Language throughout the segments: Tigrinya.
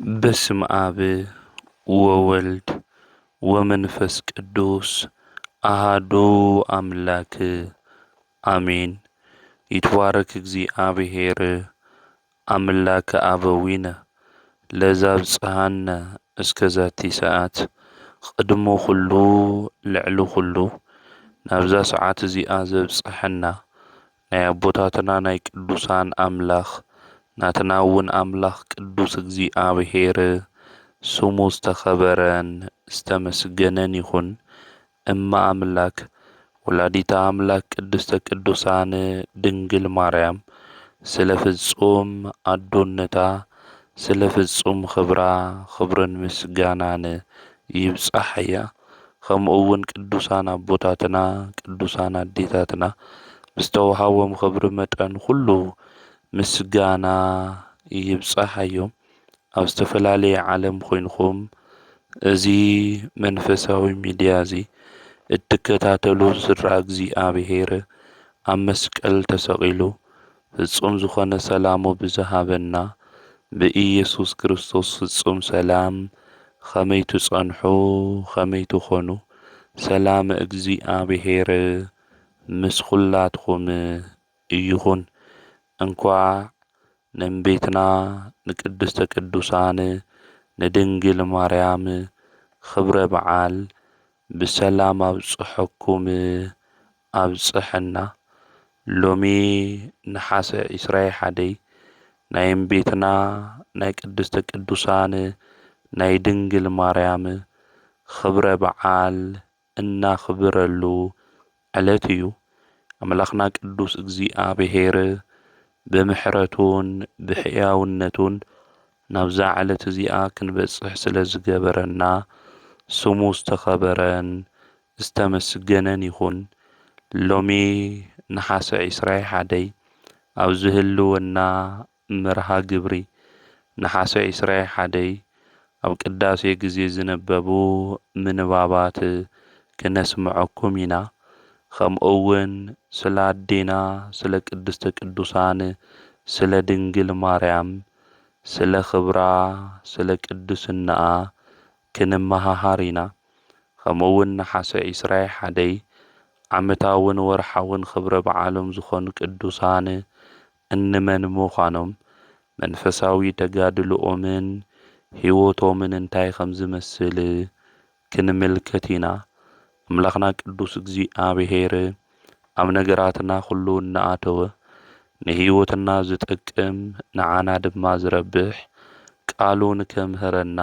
በስም ኣብ ወወልድ ወመንፈስ ቅዱስ ኣሃዱ ኣምላክ ኣሜን። ይትባረክ እግዚኣብሔር ኣምላክ ኣበዊነ ለዛብጽሓነ እስከ ዛቲ ሰዓት፣ ቅድሚ ኩሉ ልዕሊ ኩሉ ናብዛ ሰዓት እዚኣ ዘብጽሐና ናይ ኣቦታትና ናይ ቅዱሳን ኣምላኽ ናትና እውን ኣምላኽ ቅዱስ እግዚኣብሔር ስሙ ዝተኸበረን ዝተመስገነን ይኹን። እመ ኣምላክ ወላዲተ ኣምላክ ቅድስተ ቅዱሳን ድንግል ማርያም ስለ ፍጹም ኣዶነታ ስለ ፍጹም ክብራ ክብርን ምስጋናን ይብጻሓያ። ከምኡ እውን ቅዱሳን ኣቦታትና ቅዱሳን ኣዴታትና ብዝተዋሃቦም ክብሪ መጠን ኩሉ ምስጋና ይብጻሓዮም። ኣብ ዝተፈላለየ ዓለም ኮይንኩም እዚ መንፈሳዊ ሚድያ እዚ እትከታተሉ ስድራ እግዚኣብሔር ኣብ መስቀል ተሰቒሉ ፍጹም ዝኾነ ሰላሙ ብዝሃበና ብኢየሱስ ክርስቶስ ፍጹም ሰላም ከመይ ትጸንሑ ከመይ ትኾኑ ሰላም እግዚኣብሔር ምስ ኩላትኩም ይኹን። እንኳዕ ንእምቤትና ንቅድስተ ቅዱሳን ንድንግል ማርያም ክብረ በዓል ብሰላም ኣብጽሐኩም ኣብጽሐና። ሎሚ ነሓሰ ዕስራን ሓደን ናይ እምቤትና ናይ ቅድስተ ቅዱሳን ናይ ድንግል ማርያም ክብረ በዓል እናኽብረሉ ዕለት እዩ። ኣምላኽና ቅዱስ እግዚኣብሔር ብምሕረቱን ብሕያውነቱን ናብዛ ዕለት እዚኣ ክንበጽሕ ስለ ዝገበረና ስሙ ዝተኸበረን ዝተመስገነን ይኹን። ሎሚ ነሓሰ ዕስራን ሓደን ኣብ ዝህልወና መርሃ ግብሪ ነሓሰ ዕስራን ሓደን ኣብ ቅዳሴ ግዜ ዝንበቡ ምንባባት ክነስምዐኩም ኢና። ከምኡ እውን ስለ ኣዴና ስለ ቅድስተ ቅዱሳን ስለ ድንግል ማርያም ስለ ክብራ ስለ ቅድስናኣ ክንመሃሃር ኢና። ከምኡ እውን ነሓሰ ዕስራን ሓደን ዓመታውን ወርሓውን ክብረ በዓሎም ዝኾኑ ቅዱሳን እንመን ምዃኖም መንፈሳዊ ተጋድልኦምን ህይወቶምን እንታይ ከም ዝመስል ክንምልከት ኢና። ኣምላኽና ቅዱስ እግዚኣብሔር ኣብ ነገራትና ኩሉ እናኣተወ ንህይወትና ዝጠቅም ንዓና ድማ ዝረብሕ ቃሉ ንከምህረና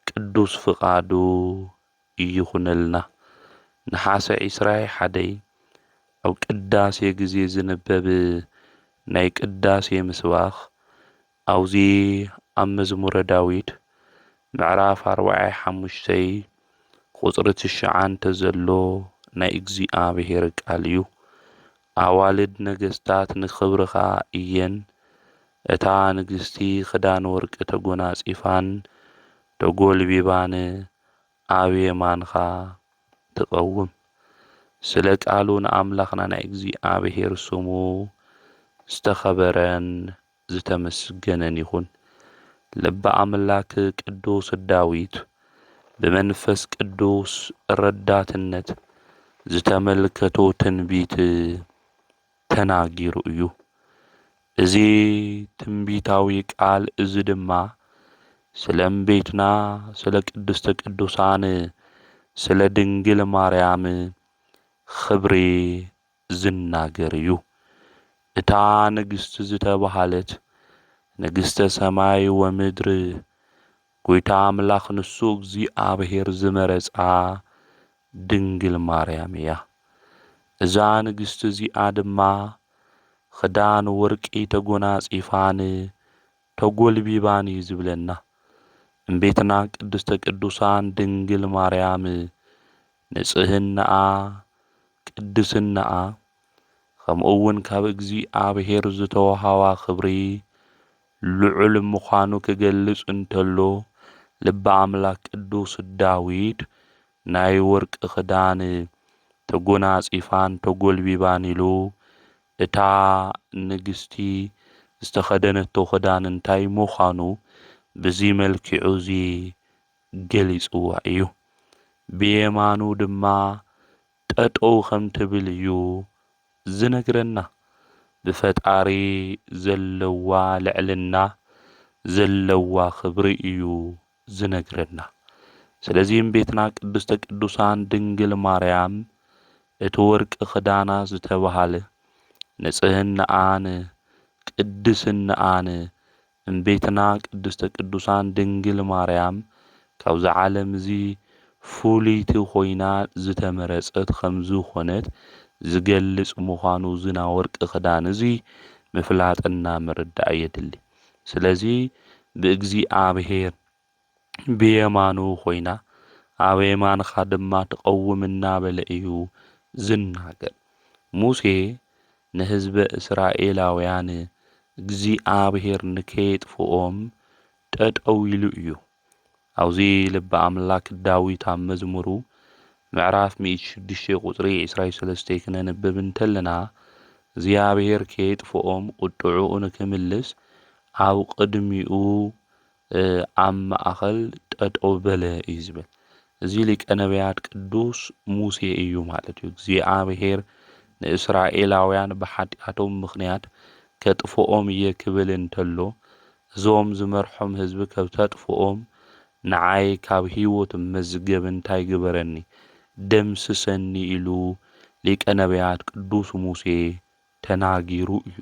ቅዱስ ፍቓዱ ይኹነልና። ነሓሰ ዕስራን ሓደን ኣብ ቅዳሴ ግዜ ዝንበብ ናይ ቅዳሴ ምስባኽ ኣብዚ ኣብ መዝሙረ ዳዊት ምዕራፍ ኣርባዓን ሓሙሽተን ቁጽሪ ትሽዓን ዘሎ ናይ እግዚኣብሔር ቃል እዩ። ኣዋልድ ነገስታት ንኽብርኻ እየን። እታ ንግስቲ ክዳን ወርቂ ተጎናጺፋን ተጎልቢባን ኣብ የማንኻ ትቐውም። ስለ ቃሉ ንኣምላኽና ናይ እግዚኣብሔር ስሙ ዝተኸበረን ዝተመስገነን ይኹን። ልበ ኣምላክ ቅዱስ ዳዊት ብመንፈስ ቅዱስ ረዳትነት ዝተመልከቶ ትንቢት ተናጊሩ እዩ። እዚ ትንቢታዊ ቃል እዚ ድማ ስለ እምቤትና ስለ ቅድስተ ቅዱሳን ስለ ድንግል ማርያም ኽብሪ ዝናገር እዩ። እታ ንግስቲ ዝተባህለት ንግስተ ሰማይ ወምድር ጐይታ ኣምላኽ ንሱ እግዚኣብሔር ዝመረጻ ድንግል ማርያም እያ። እዛ ንግስቲ እዚኣ ድማ ኽዳን ወርቂ ተጎናጺፋን ተጎልቢባን እዩ ዝብለና። እምቤትና ቅድስተ ቅዱሳን ድንግል ማርያም ንጽህናኣ ቅድስናኣ ከምኡ እውን ካብ እግዚኣብሔር ዝተወሃባ ክብሪ ልዑል ምዃኑ ክገልጽ እንተሎ ልበ ኣምላክ ቅዱስ ዳዊት ናይ ወርቂ ክዳን ተጎናጺፋን ተጎልቢባን ኢሉ እታ ንግስቲ ዝተኸደነቶ ክዳን እንታይ ምዃኑ ብዚ መልክዑ እዚ ገሊጽዋ እዩ። ብየማኑ ድማ ጠጠው ከም ትብል እዩ ዝነግረና። ብፈጣሪ ዘለዋ ልዕልና ዘለዋ ክብሪ እዩ ዝነግረና። ስለዚ እምቤትና ቅድስተ ቅዱሳን ድንግል ማርያም እቲ ወርቂ ክዳና ዝተባሃለ ንጽህናኣን ቅድስናኣን እምቤትና ቅድስተ ቅዱሳን ድንግል ማርያም ካብዚ ዓለም እዚ ፍሉይቲ ኮይና ዝተመረጸት ከም ዝኾነት ዝገልጽ ምዃኑ ዝና ወርቂ ክዳን እዚ ምፍላጥና ምርዳእ የድሊ። ስለዚ ብእግዚኣብሔር ብየማኑ ኮይና ኣብ የማንኻ ድማ ትቐውም እናበለ እዩ ዝናገር። ሙሴ ንህዝበ እስራኤላውያን እግዚኣብሔር ንከየጥፍኦም ጠጠው ኢሉ እዩ። ኣብዚ ልቢ ኣምላክ ዳዊት ኣብ መዝሙሩ ምዕራፍ ሚእቲ ሽዱሽተ ቁጽሪ ዕስራ ሰለስተ ክነንብብ እንተለና እግዚኣብሔር ከየጥፍኦም ቁጥዕኡ ንክምልስ ኣብ ቅድሚኡ ኣብ ማእኸል ጠጠው በለ እዩ ዝብል። እዚ ሊቀ ነቢያት ቅዱስ ሙሴ እዩ ማለት እዩ። እግዚኣብሔር ንእስራኤላውያን ብሓጢኣቶም ምኽንያት ከጥፍኦም እየ ክብል እንተሎ እዞም ዝመርሖም ህዝቢ ከተጥፍኦም ንዓይ ካብ ህይወት መዝገብ እንታይ ግበረኒ ደምስሰኒ ኢሉ ሊቀ ነቢያት ቅዱስ ሙሴ ተናጊሩ እዩ።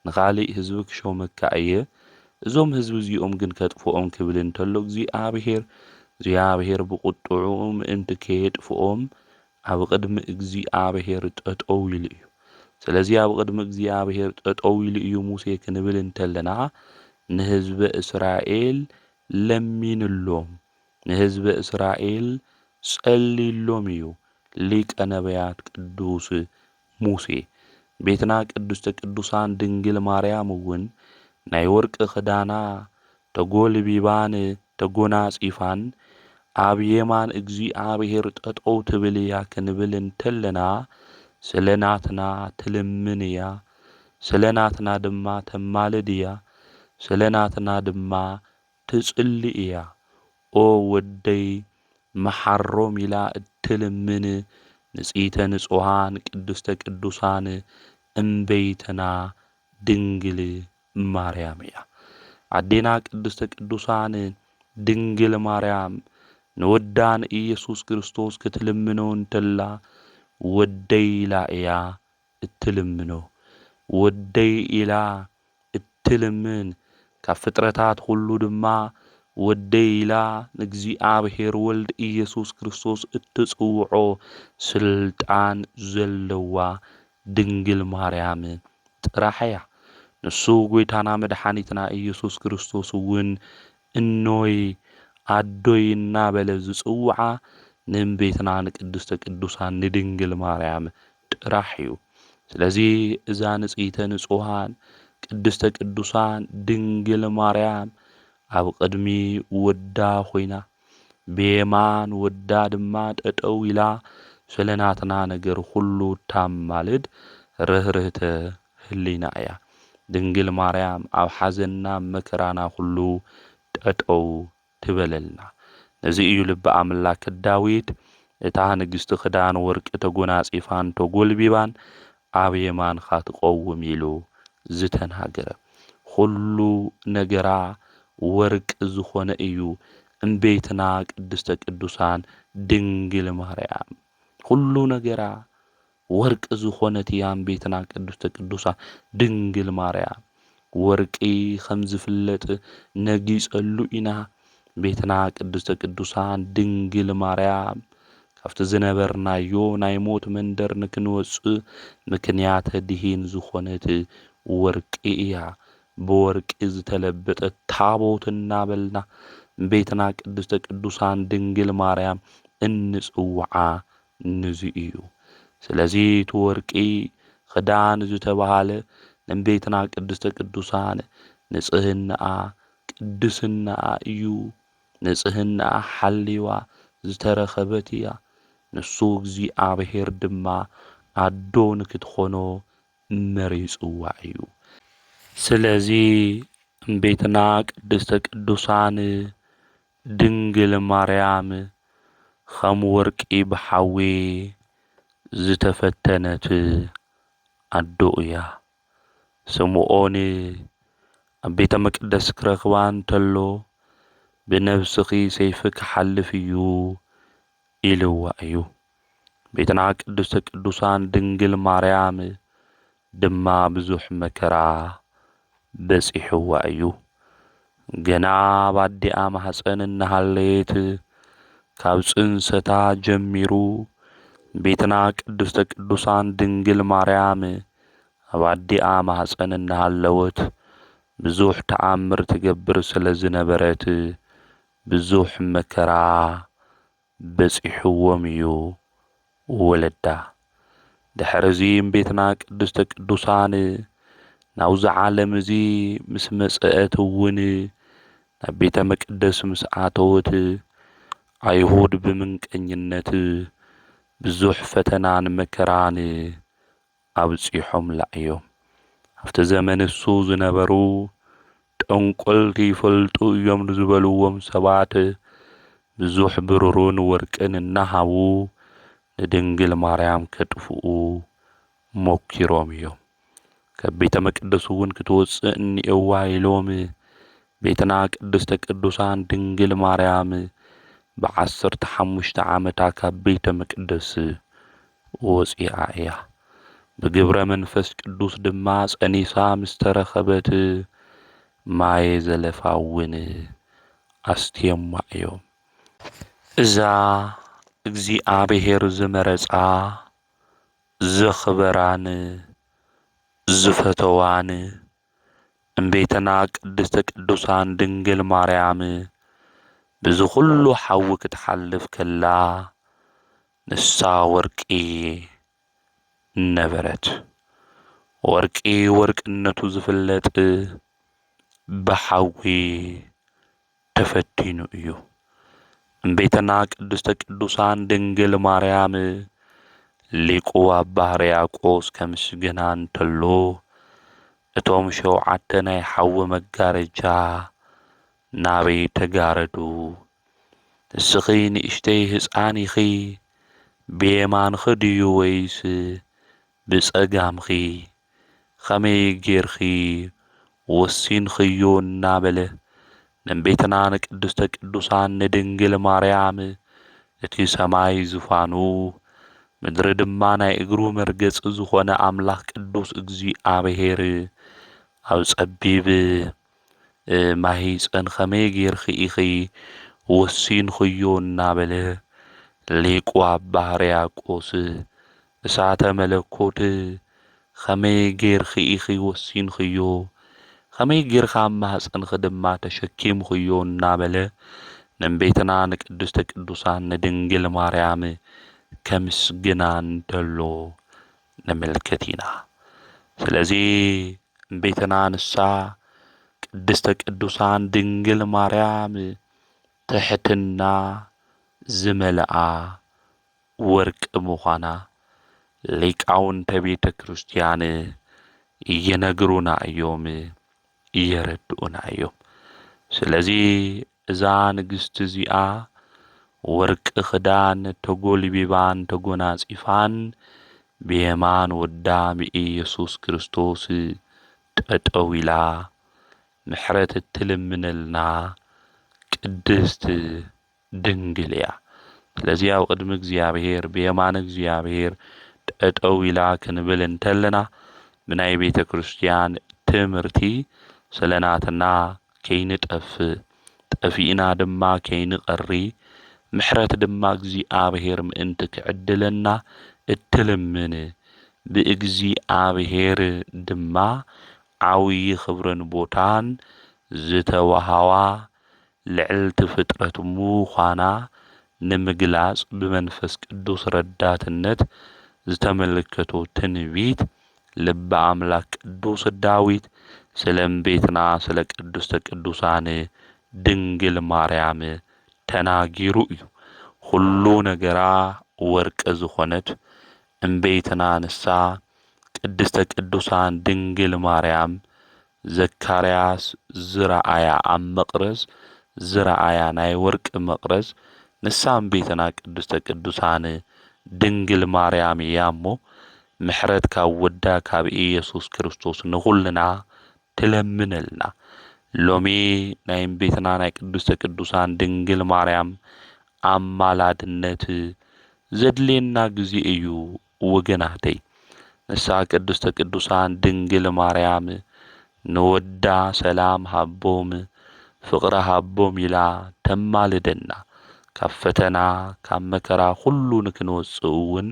ንኻሊእ ህዝቢ ክሾመካ እየ፣ እዞም ህዝቢ እዚኦም ግን ከጥፍኦም ክብል እንተሎ እግዚኣብሔር እግዚኣብሔር ብቁጥዑ ምእንቲ ከየጥፍኦም ኣብ ቅድሚ እግዚኣብሔር ጠጠው ኢሉ እዩ። ስለዚ ኣብ ቅድሚ እግዚኣብሔር ጠጠው ኢሉ እዩ ሙሴ ክንብል እንተለና ንህዝበ እስራኤል ለሚንሎም፣ ንህዝበ እስራኤል ጸሊሎም እዩ ሊቀ ነቢያት ቅዱስ ሙሴ። ቤትና ቅድስተ ቅዱሳን ድንግል ማርያም እውን ናይ ወርቂ ክዳና ተጎልቢባን ተጎናጺፋን ኣብ የማን እግዚኣብሔር ጠጠው ትብል እያ ክንብል እንተለና ስለ ናትና ትልምን እያ፣ ስለ ናትና ድማ ተማልድ እያ፣ ስለ ናትና ድማ ትጽሊ እያ። ኦ ወደይ መሓሮም ኢላ እትልምን ንጽይተ ንጹሃን ቅድስተ ቅዱሳን እምበይትና ድንግል ማርያም እያ። ኣዴና ቅድስተ ቅዱሳን ድንግል ማርያም ንወዳ ንኢየሱስ ክርስቶስ ክትልምኖ እንተላ ወደይ ኢላ እያ እትልምኖ። ወደይ ኢላ እትልምን ካብ ፍጥረታት ኩሉ ድማ ወደይ ኢላ ንእግዚኣብሔር ወልድ ኢየሱስ ክርስቶስ እትጽውዖ ስልጣን ዘለዋ ድንግል ማርያም ጥራሕ እያ። ንሱ ጎይታና መድሓኒትና ኢየሱስ ክርስቶስ እውን እኖይ ኣዶይ እናበለ ዝጽውዓ ንእምቤትና ንቅድስተ ቅዱሳን ንድንግል ማርያም ጥራሕ እዩ። ስለዚ እዛ ንጽይተ ንጹሃን ቅድስተ ቅዱሳን ድንግል ማርያም ኣብ ቅድሚ ወዳ ኮይና ብየማን ወዳ ድማ ጠጠው ኢላ ስለ ናትና ነገር ኩሉ ታማልድ ርህርህተ ህሊና እያ። ድንግል ማርያም ኣብ ሓዘንና መከራና ኩሉ ጠጠው ትበለልና። ነዚ እዩ ልቢ ኣምላክ ዳዊት እታ ንግስቲ ክዳን ወርቂ ተጎናጺፋን ተጎልቢባን ኣብ የማንኻ ትቐውም ኢሉ ዝተናገረ። ኩሉ ነገራ ወርቂ ዝኾነ እዩ እምቤትና ቅድስተ ቅዱሳን ድንግል ማርያም። ኩሉ ነገራ ወርቂ ዝኾነት እያ እምቤትና ቅድስተ ቅዱሳን ድንግል ማርያም። ወርቂ ከም ዝፍለጥ ነጊጸሉ ኢና። ቤትና ቅድስተ ቅዱሳን ድንግል ማርያም ካብቲ ዝነበርናዮ ናይ ሞት መንደር ንክንወጽእ ምክንያተ ድሂን ዝኾነት ወርቂ እያ። ብወርቂ ዝተለበጠት ታቦት እናበልና ቤትና ቅድስተ ቅዱሳን ድንግል ማርያም እንጽውዓ ንዚ እዩ። ስለዚ እቲ ወርቂ ክዳን ዝተባሃለ ንእምቤትና ቅድስተ ቅዱሳን ንጽህናኣ ቅድስናኣ እዩ። ንጽህናኣ ሓልዋ ዝተረኸበት እያ። ንሱ እግዚኣብሔር ድማ ኣዶ ንክትኾኖ መሪጽዋ እዩ። ስለዚ እምቤትና ቅድስተ ቅዱሳን ድንግል ማርያም ከም ወርቂ ብሓዊ ዝተፈተነት ኣዶ እያ። ስምዖን ኣብ ቤተ መቅደስ ክረኽባ እንተሎ፣ "ብነብስኺ ሰይፊ ክሓልፍ እዩ" ኢልዋ እዩ። ቤትና ቅድስተ ቅዱሳን ድንግል ማርያም ድማ ብዙሕ መከራ በጺሕዋ እዩ። ገና ኣብ ኣዲኣ ማህፀን እናሃለየት፣ ካብ ጽንሰታ ጀሚሩ፣ ቤትና ቅድስተ ቅዱሳን ድንግል ማርያም ኣብ ኣዲኣ ማህፀን እናሃለወት ብዙሕ ተኣምር ትገብር ስለ ዝነበረት፣ ብዙሕ መከራ በጺሕዎም እዩ ወለዳ። ድሕሪ እዚ እምቤትና ቅድስተ ቅዱሳን ናብዚ ዓለም እዚ ምስ መጸአት እውን፣ ናብ ቤተ መቅደስ ምስ ኣተወት፣ ኣይሁድ ብምንቀኝነት ብዙሕ ፈተናን መከራን ኣብጺሖምላ እዮም። ኣብቲ ዘመን እሱ ዝነበሩ ጠንቆልቲ ይፈልጡ እዮም ንዝበልዎም ሰባት ብዙሕ ብሩርን ወርቅን እናሃቡ ንድንግል ማርያም ከጥፍኡ ሞኪሮም እዮም። ካብ ቤተ መቅደስ እውን ክትወፅእ እኒኤዋ ኢሎም ቤትና ቅድስተ ቅዱሳን ድንግል ማርያም ብዓሰርተ ሓሙሽተ ዓመታ ካብ ቤተ መቅደስ ወፂኣ እያ። ብግብረ መንፈስ ቅዱስ ድማ ጸኒሳ ምስ ተረኸበት፣ ማየ ዘለፋ እውን ኣስትየማ እዮም። እዛ እግዚኣብሔር ዝመረጻ፣ ዘኽበራን ዝፈተዋን እምቤትና ቅድስተ ቅዱሳን ድንግል ማርያም፣ በዚ ኹሉ ሓዊ ክትሓልፍ ከላ፣ ንሳ ወርቂ ነበረት። ወርቂ ወርቅነቱ ዝፍለጥ ብሓዊ ተፈቲኑ እዩ። እምቤትና ቅድስተ ቅዱሳን ድንግል ማርያም፣ ሊቁ ኣባ ሕርያቆስ ከምስግና እንተሎ፣ እቶም ሸውዓተ ናይ ሓዊ መጋረጃ ናበይ ተጋረዱ? ንስኺ ንእሽተይ ህፃን ኢኺ፣ ብየማንኺ ድዩ ወይስ ብጸጋምኺ? ኸመይ ጌርኺ ወሲንኽዮ? እናበለ፣ ንእምቤትና ንቅድስተ ቅዱሳን ንድንግል ማርያም፣ እቲ ሰማይ ዙፋኑ፣ ምድሪ ድማ ናይ እግሩ መርገጺ ዝኾነ ኣምላኽ ቅዱስ እግዚኣብሔር፣ ኣብ ጸቢብ ማህፀን ኸመይ ጌርኺ ኢኺ ወሲንኽዮ? እናበለ ሊቁ ኣባ ሕርያቆስ፣ እሳተ መለኮት ኸመይ ጌርኺ ኢኺ ወሲንኽዮ? ኸመይ ጌርካ ኣብ ማህፀንኺ ድማ ተሸኪምኽዮ? እናበለ ንእምቤትና ንቅድስተ ቅዱሳን ንድንግል ማርያም ከምስግና እንተሎ ንምልከት ኢና። ስለዚ እምቤትና ንሳ ቅድስተ ቅዱሳን ድንግል ማርያም ትሕትና ዝመልኣ ወርቂ ምዃና ሊቃውንተ ቤተ ክርስቲያን ይነግሩና እዮም፣ የረድኡና እዮም። ስለዚ እዛ ንግስቲ እዚኣ ወርቂ ክዳን ተጎልቢባን ተጎናጺፋን ብየማን ወዳ ብኢየሱስ ክርስቶስ ጠጠው ኢላ ምሕረት እትልምነልና ቅድስት ድንግል እያ። ስለዚ ኣብ ቅድሚ እግዚኣብሔር ብየማን እግዚኣብሔር ጠጠው ኢላ ክንብል እንተለና ብናይ ቤተ ክርስቲያን ትምህርቲ ስለ ናትና ከይንጠፍእ፣ ጠፊእና ድማ ከይንቐሪ፣ ምሕረት ድማ እግዚኣብሔር ምእንቲ ክዕድለና እትልምን፣ ብእግዚኣብሔር ድማ ዓብዪ ክብርን ቦታን ዝተዋሃባ ልዕልቲ ፍጥረት ምዃና ንምግላጽ ብመንፈስ ቅዱስ ረዳትነት ዝተመልከቶ ትንቢት ልበ ኣምላክ ቅዱስ ዳዊት ስለ እምቤትና ስለ ቅድስተ ቅዱሳን ድንግል ማርያም ተናጊሩ እዩ። ኩሉ ነገራ ወርቂ ዝኾነት እምቤትና ንሳ ቅድስተ ቅዱሳን ድንግል ማርያም ዘካርያስ ዝረኣያ ኣብ መቕረዝ ዝረኣያ ናይ ወርቂ መቕረዝ፣ ንሳ እመቤትና ቅድስተ ቅዱሳን ድንግል ማርያም እያ እሞ፣ ምሕረት ካብ ወዳ ካብ ኢየሱስ ክርስቶስ ንኹልና ትለምነልና። ሎሚ ናይ እመቤትና ናይ ቅድስተ ቅዱሳን ድንግል ማርያም ኣማላድነት ዘድልየና ግዜ እዩ ወገናተይ። ንሳ ቅድስተ ቅዱሳን ድንግል ማርያም ንወዳ ሰላም ሃቦም፣ ፍቕሪ ሃቦም ኢላ ተማልደና። ካብ ፈተና፣ ካብ መከራ ኩሉ ንክንወጽእ እውን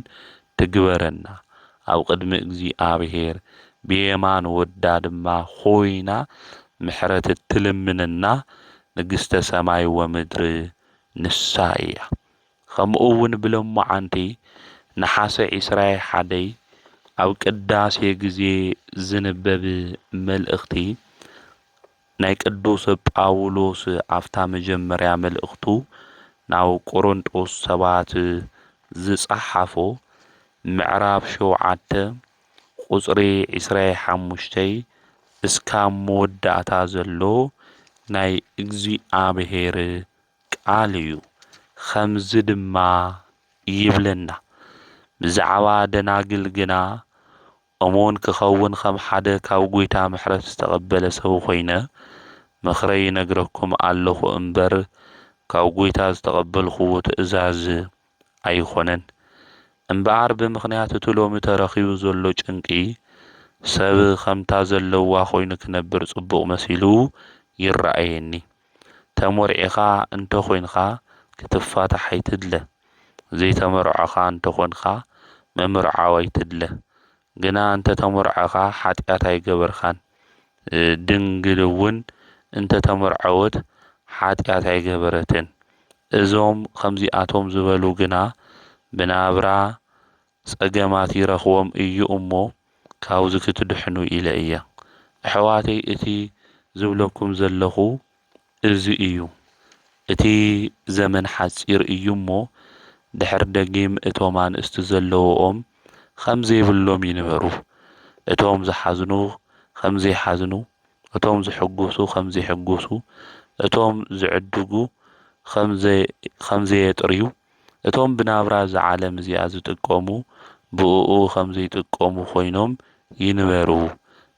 ትግበረና። ኣብ ቅድሚ እግዚኣብሔር ብየማን ወዳ ድማ ኮይና ምሕረት እትልምነና ንግስተ ሰማይ ወምድሪ ንሳ እያ። ከምኡ እውን ብሎማዓንቲ ነሓሰ ዒስራይ ሓደይ ኣብ ቅዳሴ ግዜ ዝንበብ መልእኽቲ ናይ ቅዱስ ጳውሎስ ኣብታ መጀመርያ መልእኽቱ ናብ ቆሮንጦስ ሰባት ዝጸሓፎ ምዕራፍ ሸውዓተ ቁጽሪ ዒስራይ ሓሙሽተይ እስካብ መወዳእታ ዘሎ ናይ እግዚኣብሔር ቃል እዩ። ከምዚ ድማ ይብለና፣ ብዛዕባ ደናግል ግና እሙን ክኸውን ከም ሓደ ካብ ጐይታ ምሕረት ዝተቐበለ ሰብ ኾይነ፣ ምኽረይ ይነግረኩም ኣለኹ እምበር፣ ካብ ጐይታ ዝተቐበልኽዎ ትእዛዝ ኣይኾነን። እምበኣር ብምኽንያት እቲ ሎሚ ተረኺቡ ዘሎ ጭንቂ፣ ሰብ ኸምታ ዘለዋ ኾይኑ ክነብር ጽቡቕ መሲሉ ይረኣየኒ። ተሞሪዕኻ እንተ ኾይንኻ ክትፋታሕ ኣይትድለ። ዘይተመርዖኻ እንተ ኾንካ ምምርዓው ኣይትድለ። ግና እንተ ተመርዖኻ ሓጢኣት ኣይገበርካን። ድንግል እውን እንተ ተመርዐወት ሓጢኣት ኣይገበረትን። እዞም ከምዚኣቶም ዝበሉ ግና ብናብራ ጸገማት ይረኽቦም እዩ እሞ ካብዚ ክትድሕኑ ኢለ እየ። ኣሕዋተይ እቲ ዝብለኩም ዘለኹ እዚ እዩ። እቲ ዘመን ሓጺር እዩ እሞ ድሕር ደጊም እቶም ኣንስቲ ዘለውኦም ከም ዘይብሎም ይንበሩ። እቶም ዝሓዝኑ ከም ዘይሓዝኑ፣ እቶም ዝሕጉሱ ከም ዘይሕጉሱ፣ እቶም ዝዕድጉ ከም ዘይ-፣ ከም ዘየጥርዩ፣ እቶም ብናብራ እዛ ዓለም እዚኣ ዝጥቀሙ ብእኡ ከም ዘይጥቀሙ ኮይኖም ይንበሩ።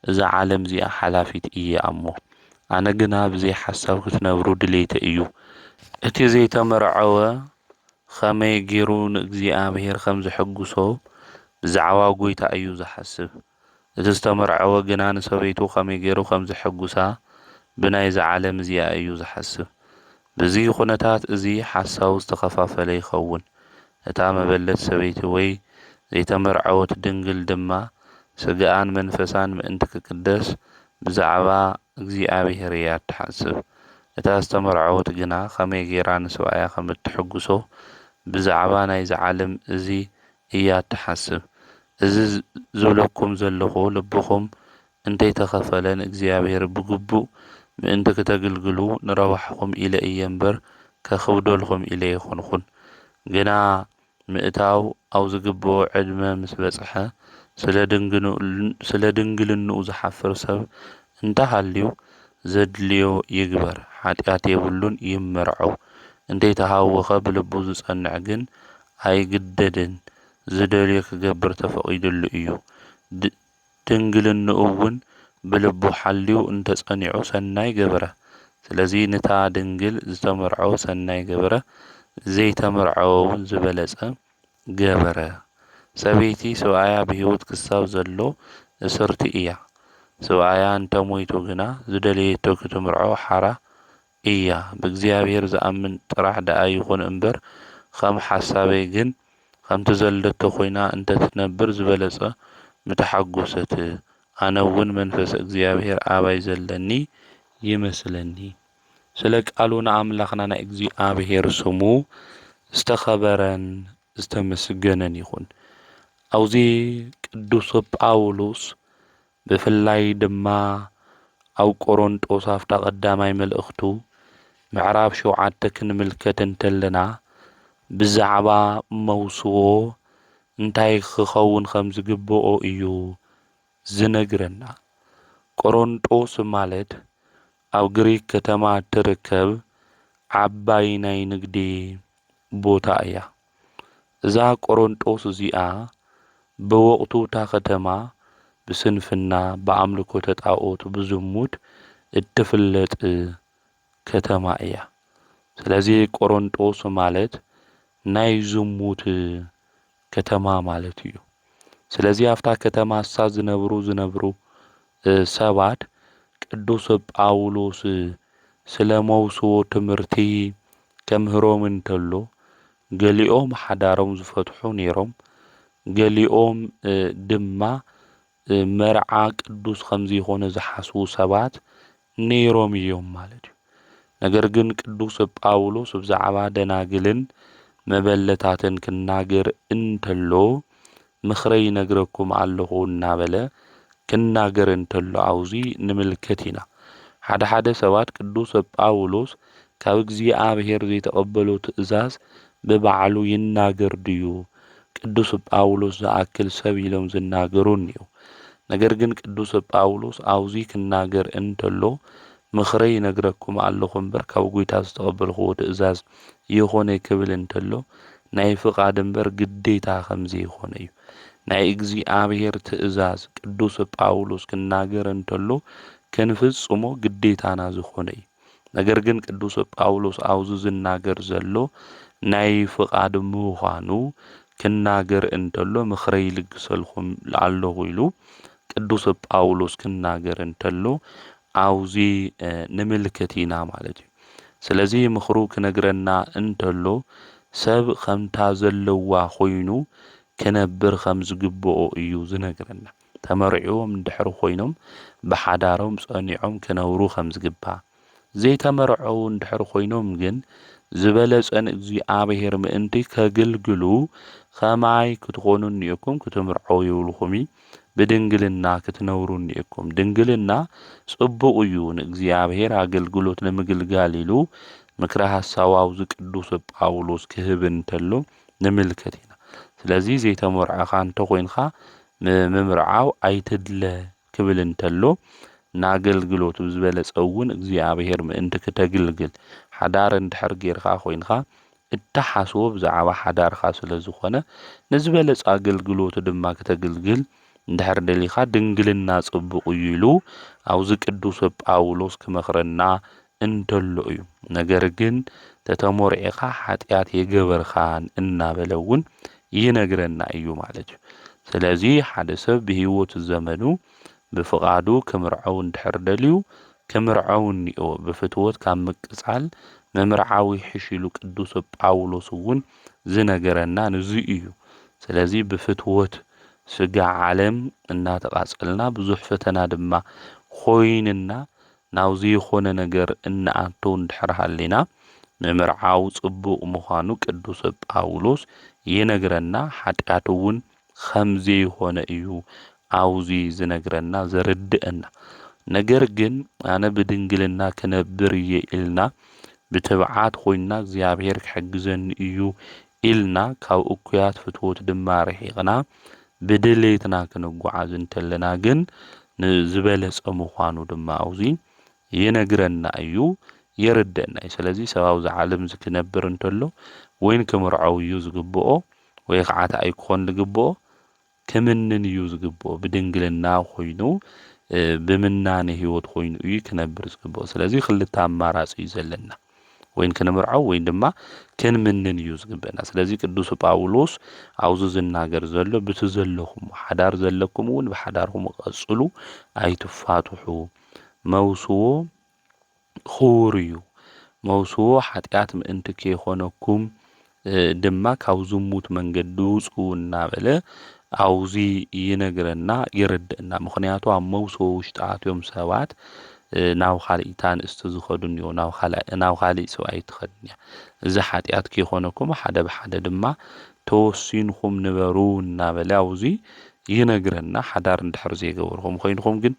እዛ ዓለም እዚኣ ሓላፊት እያ እሞ፣ ኣነ ግና ብዘይ ሓሳብ ክትነብሩ ድሌተ እዩ። እቲ ዘይተመርዐወ ኸመይ ገይሩ ንእግዚኣብሔር ከም ዘሐጉሶ ብዛዕባ ጐይታ እዩ ዝሓስብ። እቲ ዝተመርዐወ ግና ንሰበይቱ ኸመይ ገይሩ ከም ዘሐጉሳ ብናይዛ ዓለም እዚኣ እዩ ዝሓስብ። በዚ ኹነታት እዚ ሓሳቡ ዝተኸፋፈለ ይኸውን። እታ መበለት ሰበይቲ ወይ ዘይተመርዐወት ድንግል ድማ ስጋኣን መንፈሳን ምእንቲ ክቅደስ ብዛዕባ እግዚኣብሔር እያ እትሓስብ። እታ ዝተመርዐወት ግና ኸመይ ገይራ ንሰብኣያ ከም እትሕጉሶ ብዛዕባ ናይዚ ዓለም እዚ እያ እትሓስብ። እዚ ዝ-፣ ዝብለኩም ዘለኹ ልብኹም እንተይተኸፈለ ንእግዚኣብሔር ብግቡእ ምእንቲ ክተግልግሉ ንረባሕኹም ኢለ እየ እምበር ከኽብደልኹም ኢለ ኣይኮንኹን። ግና ምእታው ኣብ ዝግብኦ ዕድመ ምስ በጽሐ፣ ስለ ድንግንኡ-፣ ስለ ድንግልንኡ ዝሓፍር ሰብ እንተሃልዩ፣ ዘድልዮ ይግበር፣ ሓጢኣት የብሉን፣ ይመርዖ። እንተይተሃወኸ ብልቡ ዝጸንዕ ግን ኣይግደድን፣ ዝደልዮ ክገብር ተፈቒዱሉ እዩ። ድ-፣ ድንግልንኡ እውን ብልቡ ሓልዩ እንተጸኒዑ ሰናይ ገበረ። ስለዚ ንታ ድንግል ዝተመርዐወ ሰናይ ገበረ፣ ዘይተመርዐወ እውን ዝበለጸ ገበረ። ሰበይቲ ሰብኣያ ብህይወት ክሳብ ዘሎ እስርቲ እያ። ሰብኣያ እንተ ሞይቱ ግና ዝደለየቶ ክትምርዖ ሓራ እያ። ብእግዚኣብሔር ዝኣምን ጥራሕ ደኣ ይኹን እምበር፣ ከም ሓሳበይ ግን ከምቲ ዘለቶ ኮይና እንተ ትነብር ዝበለጸ ምተሓጎሰት። ኣነ እውን መንፈስ እግዚኣብሔር ኣባይ ዘለኒ ይመስለኒ። ስለ ቃሉ ንኣምላኽና ናይ እግዚኣብሔር ስሙ ዝተኸበረን ዝተመስገነን ይኹን። ኣብዚ ቅዱስ ጳውሎስ ብፍላይ ድማ ኣብ ቆሮንጦስ ኣብታ ቀዳማይ መልእኽቱ ምዕራፍ ሸውዓተ ክንምልከት እንተለና፣ ብዛዕባ መውስቦ እንታይ ክኸውን ከም ዝግብኦ እዩ ዝነግረና። ቆሮንጦስ ማለት ኣብ ግሪክ ከተማ እትርከብ ዓባይ ናይ ንግዲ ቦታ እያ። እዛ ቆሮንጦስ እዚኣ ብወቕቱ እታ ከተማ ብስንፍና፣ ብኣምልኮተ ጣኦት፣ ብዝሙት እትፍለጥ ከተማ እያ። ስለዚ ቆሮንጦስ ማለት ናይ ዝሙት ከተማ ማለት እዩ። ስለዚ ኣብታ ከተማ እሳ ዝነብሩ ዝነብሩ ሰባት ቅዱስ ጳውሎስ ስለ መውስቦ ትምህርቲ ከምህሮም እንተሎ፣ ገሊኦም ሓዳሮም ዝፈትሑ ነይሮም፣ ገሊኦም ድማ መርዓ ቅዱስ ከም ዘይኮነ ዝሓስቡ ሰባት ነይሮም እዮም ማለት እዩ። ነገር ግን ቅዱስ ጳውሎስ ብዛዕባ ደናግልን መበለታትን ክናገር እንተሎ፣ ምኽረይ ይነግረኩም ኣለኹ እናበለ ክናገር እንተሎ ኣብዚ ንምልከት ኢና። ሓደ ሓደ ሰባት ቅዱስ ጳውሎስ ካብ እግዚኣብሔር ዘይተቐበሎ ትእዛዝ ብባዕሉ ይናገር ድዩ? ቅዱስ ጳውሎስ ዝኣክል ሰብ ኢሎም ዝናገሩ እኒኡ። ነገር ግን ቅዱስ ጳውሎስ ኣብዚ ክናገር እንተሎ፣ ምኽረይ ይነግረኩም ኣለኹ እምበር ካብ ጐይታ ዝተቐበልክዎ ትእዛዝ ይኾነ ክብል እንተሎ፣ ናይ ፍቓድ እምበር ግዴታ ከም ዘይኾነ እዩ። ናይ እግዚኣብሔር ትእዛዝ ቅዱስ ጳውሎስ ክናገር እንተሎ ክንፍጽሞ ግዴታና ዝኾነ እዩ። ነገር ግን ቅዱስ ጳውሎስ ኣብዚ ዝናገር ዘሎ ናይ ፍቓድ ምዃኑ ክናገር እንተሎ ምኽረይ ይልግሰልኩም ኣለኹ ኢሉ ቅዱስ ጳውሎስ ክናገር እንተሎ ኣብዚ ንምልከት ኢና ማለት እዩ። ስለዚ ምኽሩ ክነግረና እንተሎ ሰብ ከምታ ዘለዋ ኮይኑ ክነብር ከም ዝግብኦ እዩ ዝነግረና። ተመርዕዎም እንድሕር ኮይኖም ብሓዳሮም ጸኒዖም ክነብሩ ከም ዝግባእ፣ ዘይተመርዐዉ እንድሕር ኮይኖም ግን ዝበለጸ ንእግዚኣብሔር ምእንቲ ከግልግሉ ከማይ ክትኾኑ እኒኦኩም ክትምርዐዉ ይብልኹም እዩ። ብድንግልና ክትነብሩ እኒኦኩም። ድንግልና ጽቡቕ እዩ። ንእግዚኣብሔር ኣገልግሎት ንምግልጋል ኢሉ ምክረ ሓሳቡ ኣብዚ ቅዱስ ጳውሎስ ክህብ እንተሎ ንምልከት ኢና። ስለዚ ዘይተመርዐኻ እንተኾይንኻ ምምርዓው ኣይትድለ ክብል እንተሎ ንኣገልግሎት ብዝበለጸ እውን እግዚኣብሔር ምእንቲ ክተግልግል ሓዳር እንድሕር ጌርካ ኮይንካ እትሓስቦ ብዛዕባ ሓዳርካ ስለ ዝኾነ ንዝበለጸ ኣገልግሎት ድማ ክተግልግል እንድሕር ደሊኻ ድንግልና ጽቡቕ እዩ ኢሉ ኣብዚ ቅዱስ ጳውሎስ ክመኽረና እንተሎ እዩ። ነገር ግን ተተሞርዒኻ ሓጢኣት የገበርካን እናበለ እውን ይነግረና እዩ ማለት እዩ። ስለዚ ሓደ ሰብ ብህይወቱ ዘመኑ ብፍቓዱ ክምርዐው እንድሕር ደልዩ ክምርዐው እኒኦ። ብፍትወት ካብ ምቅጻል ምምርዓው ይሕሽ ኢሉ ቅዱስ ጳውሎስ እውን ዝነገረና ንዙይ እዩ። ስለዚ ብፍትወት ስጋ ዓለም እናተቓጸልና ብዙሕ ፈተና ድማ ኮይንና ናብ ዘይኾነ ነገር እንኣቱ እንድሕር ሃሊና ምምርዓው ጽቡቕ ምዃኑ ቅዱስ ጳውሎስ ይነግረና። ሓጢኣት እውን ከም ዘይኾነ እዩ ኣብዚ ዝነግረና ዘርድእና። ነገር ግን ኣነ ብድንግልና ክነብር እየ ኢልና ብትብዓት ኮይንና እግዚኣብሔር ክሕግዘኒ እዩ ኢልና ካብ እኩያት ፍትወት ድማ ርሒቕና ብድሌትና ክንጓዓዝ እንተለና ግን ንዝበለጸ ምዃኑ ድማ ኣብዚ ይነግረና እዩ፣ የርደና እዩ። ስለዚ ሰብ ኣብዚ ዓለም እዚ ክነብር እንተሎ ወይን ክምርዐው እዩ ዝግብኦ ወይ ከዓ እንታይ ክኾን ዝግብኦ ክምንን እዩ ዝግብኦ። ብድንግልና ኮይኑ ብምናነ ህይወት ኮይኑ እዩ ክነብር ዝግብኦ። ስለዚ ክልተ ኣማራፂ እዩ ዘለና። ወይን ክንምርዓው ወይን ድማ ክንምንን እዩ ዝግብእና። ስለዚ ቅዱስ ጳውሎስ ኣብዚ ዝናገር ዘሎ ብቲ ዘለኹም ሓዳር ዘለኩም እውን ብሓዳርኩም ቀጽሉ፣ ኣይትፋትሑ። መውስዎ ክቡር እዩ። መውስዎ ሓጢኣት ምእንቲ ከይኾነኩም ድማ ካብ ዝሙት መንገዲ ውፁ እናበለ ኣብዚ ይነግረና የረድእና። ምኽንያቱ ኣብ መውስቦ ውሽጢ ኣትዮም ሰባት ናብ ካልእ እታ ኣንስቲ ዝኸዱ እኒኦ፣ ናብ ካልእ ሰብኣይ ትኸድን እያ። እዚ ሓጢኣት ከይኮነኩም ሓደ ብሓደ ድማ ተወሲንኩም ንበሩ እናበለ ኣብዚ ይነግረና። ሓዳር እንድሕር ዘይገበርኩም ኮይንኩም ግን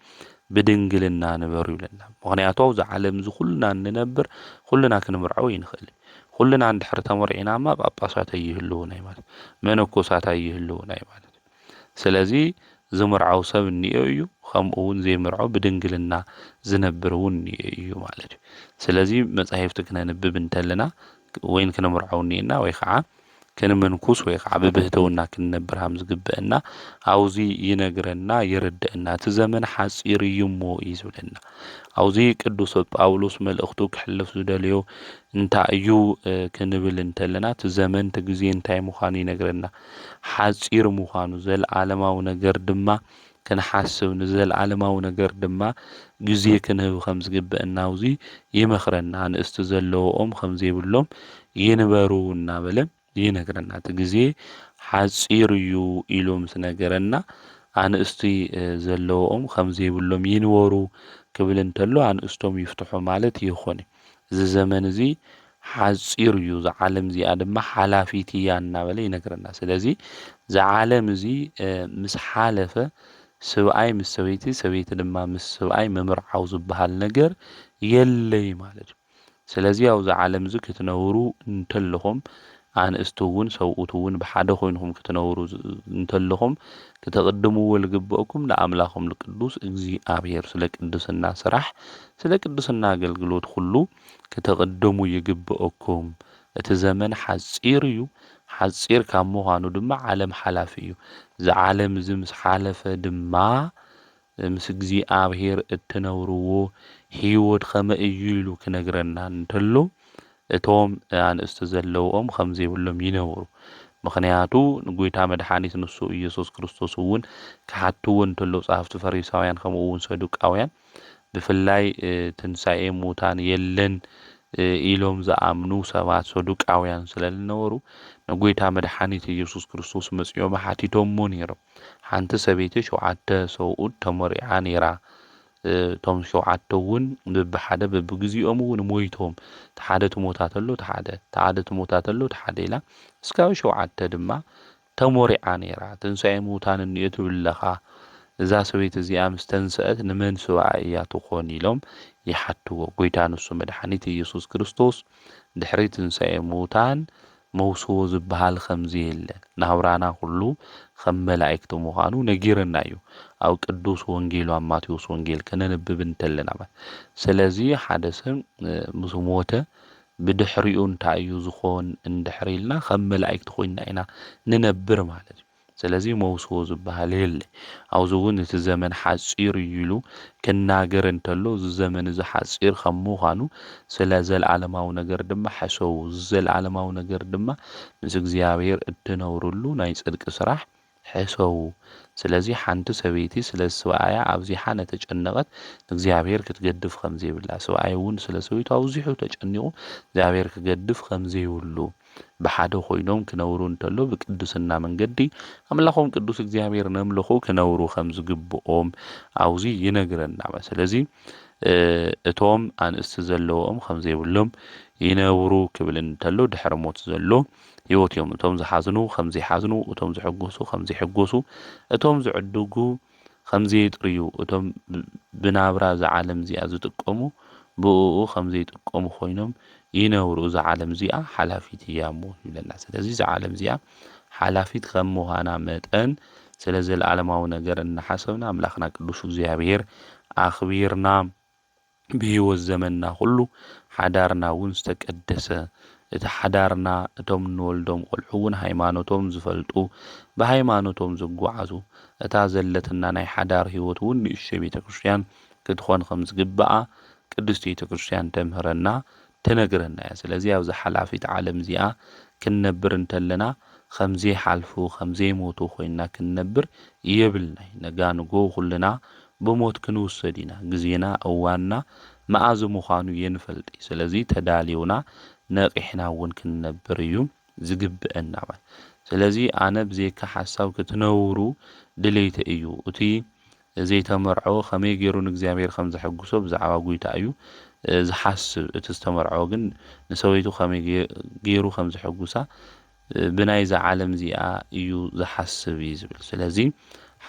ብድንግልና ንበሩ ይብለና። ምኽንያቱ ኣብዚ ዓለም እዚ ኩልና እንነብር ኩልና ክንምርዐው ይንኽእል። ኩልና እንድሕር ተመርዒናማ ጳጳሳት ኣይህልውን ኣይ ማለት መነኮሳት ኣይህልውን ኣይ ማለት። ስለዚ ዝምርዓው ሰብ እኒኦ እዩ፣ ከምኡ እውን ዘይምርዖ ብድንግልና ዝነብር እውን እኒኦ እዩ ማለት እዩ። ስለዚ መጻሕፍቲ ክነንብብ እንተለና ወይን ክንምርዓው እኒኤና ወይ ከዓ ክንምንኩስ ወይ ከዓ ብብህትውና ክንነብር ከም ዝግበአና ኣብዚ ይነግረና፣ ይርደአና። እቲ ዘመን ሓጺር እዩ እሞ እዩ ዝብለና። ኣብዚ ቅዱስ ጳውሎስ መልእኽቱ ክሕልፍ ዝደለዮ እንታይ እዩ ክንብል እንተለና፣ እቲ ዘመን እቲ ግዜ እንታይ ምዃኑ ይነግረና። ሓጺር ምዃኑ፣ ዘለዓለማዊ ነገር ድማ ክንሓስብ፣ ንዘለዓለማዊ ነገር ድማ ግዜ ክንህብ ከም ዝግበአና ኣብዚ ይመኽረና። ኣንእስቲ ዘለዎኦም ከም ዘይብሎም ይንበሩ እናበለ ይነግረና። እቲ ግዜ ሓጺር እዩ ኢሉ ምስ ነገረና፣ ኣንእስቲ ዘለዎኦም ከም ዘይብሎም ይንበሩ ክብል እንተሎ፣ ኣንእስቶም ይፍትሑ ማለት ይኾን እዩ። እዚ ዘመን እዚ ሓጺር እዩ፣ እዛ ዓለም እዚኣ ድማ ሓላፊት እያ እናበለ ይነግረና። ስለዚ እዛ ዓለም እዚ ምስ ሓለፈ፣ ስብኣይ ምስ ሰበይቲ፣ ሰበይቲ ድማ ምስ ስብኣይ ምምርዓው ዝበሃል ነገር የለይ ማለት እዩ። ስለዚ ኣብዚ ዓለም እዚ ክትነብሩ እንተለኹም፣ ኣንእስቲ እውን ሰብኡት እውን ብሓደ ኮይንኹም ክትነብሩ እንተለኹም፣ ክተቕድምዎ ዝግበእኩም ንኣምላኹም ንቅዱስ እግዚኣብሔር፣ ስለ ቅድስና ስራሕ፣ ስለ ቅድስና ኣገልግሎት ኩሉ ክተቕድሙ ይግበእኩም። እቲ ዘመን ሓጺር እዩ። ሓጺር ካብ ምዃኑ ድማ ዓለም ሓላፊ እዩ። እዚ ዓለም እዚ ምስ ሓለፈ ድማ ምስ እግዚኣብሔር እትነብርዎ ህይወት ከመይ እዩ ኢሉ ክነግረና እንተሎ፣ እቶም ኣንእስቲ ዘለውኦም ከም ዘይብሎም ይነብሩ። ምኽንያቱ ንጎይታ መድሓኒት ንሱ ኢየሱስ ክርስቶስ እውን ክሓትዎ እንተሎ፣ ጸሓፍቲ ፈሪሳውያን ከምኡ እውን ሰዱቃውያን ብፍላይ ትንሳኤ ሙታን የለን ኢሎም ዝኣምኑ ሰባት ሰዱቃውያን ስለ ዝነበሩ፣ ንጎይታ መድሓኒት ኢየሱስ ክርስቶስ መጺኦም ሓቲቶሞ ነይሮም። ሓንቲ ሰበይቲ ሸውዓተ ሰብኡት ተመሪዓ ነይራ። እቶም ሸውዓተ እውን ብብሓደ በብግዚኦም እውን ሞይቶም፣ እቲ ሓደ ትሞታ ተሎ እቲ ሓደ፣ እቲ ሓደ ትሞታ ተሎ እቲ ሓደ ኢላ፣ እስካብ ሸውዓተ ድማ ተሞሪዓ ነይራ። ትንሳኤ ምውታን እኒኦ ትብል ኣለኻ፣ እዛ ሰበይቲ እዚኣ ምስ ተንሰአት ንመን ስብኣ እያ ትኾን ኢሎም ይሓትዎ። ጎይታ ንሱ መድሓኒት ኢየሱስ ክርስቶስ ድሕሪ ትንሳኤ ምውታን መውስቦ ዝበሃል ከም ዘየለ፣ ናብራና ኩሉ ከም መላእክቲ ምዃኑ ነጊርና እዩ። ኣብ ቅዱስ ወንጌሉ ኣብ ማቴዎስ ወንጌል ከነንብብ እንተለና ማለት። ስለዚ ሓደ ሰብ ምስ ሞተ ብድሕሪኡ እንታይ እዩ ዝኾን እንድሕር ኢልና ከም መላእክቲ ኮይንና ኢና ንነብር ማለት እዩ። ስለዚ መውስቦ ዝበሃል የለ። ኣብዚ እውን እቲ ዘመን ሓጺር እዩ ኢሉ ክናገር እንተሎ፣ እዚ ዘመን እዚ ሓጺር ከም ምዃኑ ስለ ዘለዓለማዊ ነገር ድማ ሕሰቡ። እዚ ዘለዓለማዊ ነገር ድማ ምስ እግዚኣብሔር እትነብርሉ ናይ ጽድቂ ስራሕ ሕሰቡ። ስለዚ ሓንቲ ሰበይቲ ስለ ስብኣያ ኣብዚሓ ነተጨነቐት ንእግዚኣብሔር ክትገድፍ ከም ዘይብላ፣ ስብኣይ እውን ስለ ሰበይቱ ኣብዚሑ ተጨኒቑ እግዚኣብሔር ክገድፍ ከም ዘይብሉ፣ ብሓደ ኮይኖም ክነብሩ እንተሎ ብቅድስና መንገዲ ኣምላኾም ቅዱስ እግዚኣብሔር ነምልኹ ክነብሩ ከም ዝግብኦም ኣብዚ ይነግረና። ስለዚ እቶም ኣንእስቲ ዘለዎም ከም ዘይብሎም ይነብሩ ክብል እንተሎ ድሕሪ ሞት ዘሎ ህይወት እዮም። እቶም ዝሓዝኑ ከም ዘይሓዝኑ፣ እቶም ዝሕጎሱ ከም ዘይሕጎሱ፣ እቶም ዝዕድጉ ከም ዘይጥርዩ፣ እቶም ብናብራ እዛ ዓለም እዚኣ ዝጥቀሙ ብእኡ ከም ዘይጥቀሙ ኮይኖም ይነብሩ። እዛ ዓለም እዚኣ ሓላፊት እያ እሞ ይብለና። ስለዚ እዛ ዓለም እዚኣ ሓላፊት ከም ምዃና መጠን ስለ ዘለዓለማዊ ነገር እናሓሰብና ኣምላኽና ቅዱስ እግዚኣብሔር ኣኽቢርና ብህይወት ዘመንና ኩሉ ሓዳርና እውን ዝተቀደሰ፣ እቲ ሓዳርና እቶም እንወልዶም ቆልዑ እውን ሃይማኖቶም ዝፈልጡ፣ ብሃይማኖቶም ዝጓዓዙ፣ እታ ዘለትና ናይ ሓዳር ህይወት እውን ንእሽተይ ቤተ ክርስቲያን ክትኾን ከም ዝግብኣ ቅድስቲ ቤተ ክርስቲያን ተምህረና፣ ትነግረና እያ። ስለዚ ኣብዚ ሓላፊት ዓለም እዚኣ ክንነብር እንተለና ከም ዘይሓልፉ ከም ዘይሞቱ ኮይንና ክንነብር የብልናይ። ነጋ ንጎ ኩልና ብሞት ክንውሰድ ኢና። ግዜና እዋንና መኣዝ ምዃኑ የንፈልጥ እዩ። ስለዚ ተዳልዮና ነቒሕና እውን ክንነብር እዩ ዝግብአና ማለት። ስለዚ ኣነ ብዘይካ ሓሳብ ክትነብሩ ድሌተ እዩ። እቲ ዘይተመርዐወ ከመይ ገይሩ ንእግዚኣብሔር ከም ዘሐጉሶ ብዛዕባ ጎይታ እዩ ዝሓስብ። እቲ ዝተመርዐወ ግን ንሰበይቱ ከመይ ገይሩ ከም ዘሐጉሳ ብናይዛ ዓለም እዚኣ እዩ ዝሓስብ እዩ ዝብል። ስለዚ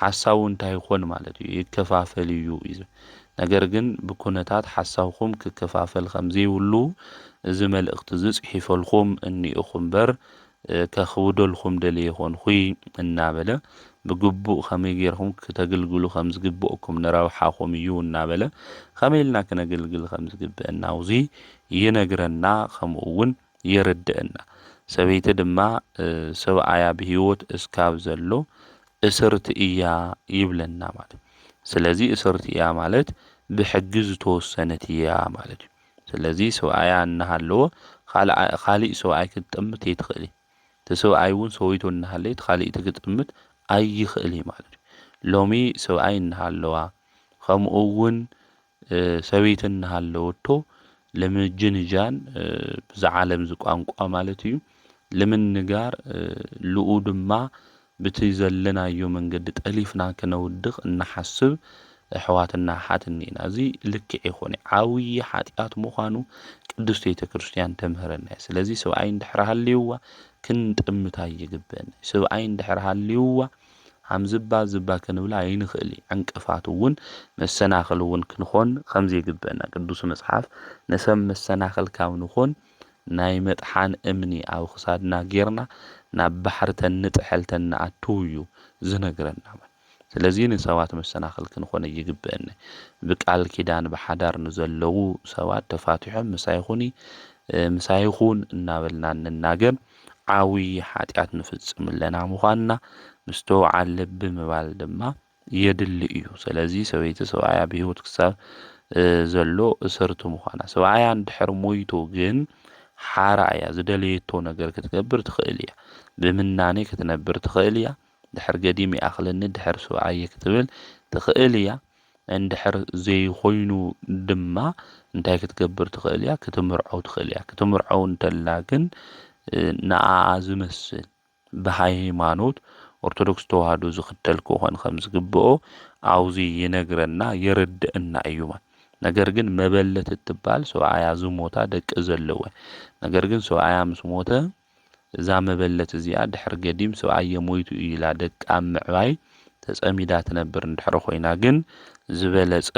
ሓሳቡ እንታይ ይኾን ማለት እዩ? ይከፋፈል እዩ እዩ ዝብል። ነገር ግን ብኩነታት ሓሳብኩም ክከፋፈል ከም ዘይብሉ እዚ መልእኽቲ እዚ ጽሒፈልኩም እኒእኹ እምበር ከኽብደልኩም ደልየ ይኾንኹይ እናበለ ብግቡእ ከመይ ጌርኩም ክተግልግሉ ከም ዝግብእኩም ንረብሓኹም እዩ እናበለ ከመይ ኢልና ክነግልግል ከም ዝግብእና ኣብዚ ይነግረና፣ ከምኡ እውን የረድእና። ሰበይቲ ድማ ሰብኣያ ብህይወት እስካብ ዘሎ እስርቲ እያ ይብለና ማለት። ስለዚ እስርቲ እያ ማለት ብሕጊ ዝተወሰነት እያ ማለት እዩ። ስለዚ ሰብኣያ እናሃለዎ ካሊእ ሰብኣይ ክትጥምት የትኽእል። እቲ ሰብኣይ እውን ሰበይቱ እናሃለየት ካሊእቲ ክጥምት ኣይኽእል እዩ ማለት እዩ። ሎሚ ሰብኣይ እናሃለዋ ከምኡ እውን ሰበይቲ እናሃለወቶ ለምጅንጃን ብዛ ዓለም ዝቋንቋ ማለት እዩ ልምንጋር ልኡ ድማ ብቲ ዘለናዮ መንገዲ ጠሊፍና ክነውድቕ እናሓስብ ኣሕዋትና ሓትኒ ኢና። እዚ ልክዕ ይኾነ ዓብዪ ሓጢኣት ምዃኑ ቅድስት ቤተ ክርስቲያን ተምህረና እያ። ስለዚ ሰብኣይ እንድሕር ሃልይዋ ክንጥምታ ይግበአና። ሰብኣይ እንድሕር ሃልይዋ ሃምዝባ ዝባ ክንብላ ኣይንኽእል። ዕንቅፋት እውን መሰናኽል እውን ክንኾን ከም ዘይግበአና ቅዱስ መጽሓፍ ንሰብ መሰናኽል ካብ ንኾን ናይ መጥሓን እምኒ ኣብ ክሳድና ጌርና ናብ ባሕሪ ተንጥሐል ተንኣትው እዩ ዝነግረና። ስለዚ ንሰባት መሰናኽል ክንኾነ ይግበአኒ። ብቃል ኪዳን ብሓዳር ንዘለዉ ሰባት ተፋቲሖም ምሳይ ኹኒ ምሳይ ኹን እናበልና እንናገር ዓብዪ ሓጢኣት ንፍጽም ኣለና ምዃንና ምስተውዓል ልቢ ምባል ድማ የድሊ እዩ። ስለዚ ሰበይቲ ሰብኣያ ብህይወት ክሳብ ዘሎ እሰርቱ ምዃና ሰብኣያ እንድሕር ሞይቱ ግን ሓራ እያ። ዝደለየቶ ነገር ክትገብር ትኽእል እያ። ብምናኔ ክትነብር ትኽእል እያ። ድሕር ገዲም ይኣኽለኒ ድሕር ሰብኣየ ክትብል ትኽእል እያ። እንድሕር ዘይኮይኑ ድማ እንታይ ክትገብር ትኽእል እያ? ክትምርዖው ትኽእል እያ። ክትምርዖው እንተላ ግን ንኣኣ ዝመስል ብሃይማኖት ኦርቶዶክስ ተዋህዶ ዝኽተል ክኾን ከም ዝግብኦ ኣብዚ ይነግረና የረድእና እዩ። ነገር ግን መበለት እትባል ሰብኣያ ዝሞታ ደቂ ዘለወ ነገር ግን ሰብኣያ ምስ ሞተ እዛ መበለት እዚኣ ድሕር ገዲም ሰብኣየ ሞይቱ እዩ ኢላ ደቃ ምዕባይ ተጸሚዳ ትነብር እንድሕር ኮይና ግን ዝበለጸ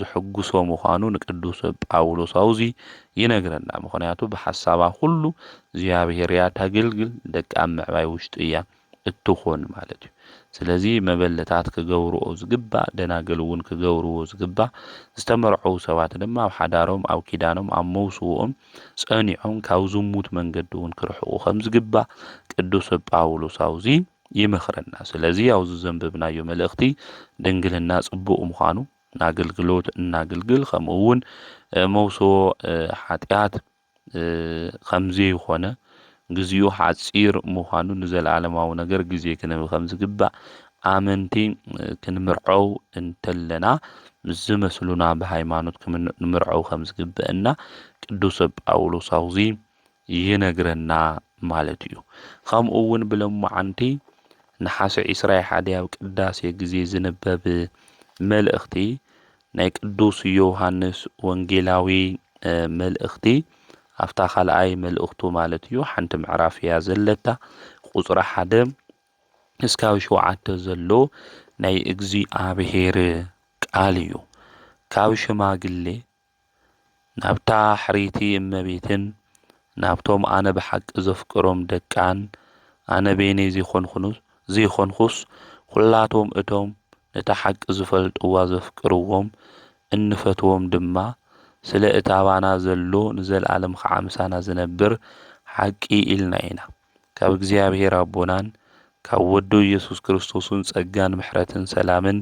ዝሕጉሶ ምዃኑ ንቅዱስ ጳውሎስ ኣብዚ ይነግረና። ምኽንያቱ ብሓሳባ ኩሉ እግዚኣብሔር እያ ታገልግል ደቃ ምዕባይ ውሽጢ እያ እትኾን ማለት እዩ። ስለዚ መበለታት ክገብርኦ ዝግባእ ደናግል እውን ክገብርዎ ዝግባእ ዝተመርዐው ሰባት ድማ ኣብ ሓዳሮም ኣብ ኪዳኖም ኣብ መውስውኦም ጸኒዖም ካብ ዝሙት መንገዲ እውን ክርሕቁ ከም ዝግባእ ቅዱስ ጳውሎስ ኣብዚ ይመኽረና። ስለዚ ኣብዚ ዘንበብናዮ መልእኽቲ ድንግልና ጽቡቕ ምዃኑ ንኣገልግሎት እናግልግል ከምኡ እውን መውስቦ ሓጢኣት ከምዘይኾነ ግዚኡ ሓፂር ምዃኑ ንዘለዓለማዊ ነገር ግዜ ክንህብ ከም ዝግባእ ኣመንቲ ክንምርዐው እንተለና ምስ ዝመስሉና ብሃይማኖት ንምርዐው ከም ዝግበአና ቅዱስ ጳውሎስ ኣብዚ ይነግረና ማለት እዩ። ከምኡ እውን ብለማዓንቲ ነሓሰ ዒስራ ሓደ ኣብ ቅዳሴ ግዜ ዝንበብ መልእኽቲ ናይ ቅዱስ ዮሃንስ ወንጌላዊ መልእኽቲ ኣብታ ካልኣይ መልእኽቱ ማለት እዩ ሓንቲ ምዕራፍ እያ ዘለታ። ቁፅሪ ሓደ እስካብ ሸውዓተ ዘሎ ናይ እግዚኣብሔር ቃል እዩ። ካብ ሽማግሌ ናብታ ሕርይቲ እመቤትን ናብቶም ኣነ ብሓቂ ዘፍቅሮም ደቃን ኣነ በይነይ ዘይኮንኩስ ኩላቶም እቶም ነታ ሓቂ ዝፈልጥዋ ዘፍቅርዎም እንፈትዎም ድማ ስለ እታ ባና ዘሎ ንዘለኣለም ከዓ ምሳና ዝነብር ሓቂ ኢልና ኢና። ካብ እግዚኣብሔር ኣቦናን ካብ ወዱ ኢየሱስ ክርስቶስን ጸጋን ምሕረትን ሰላምን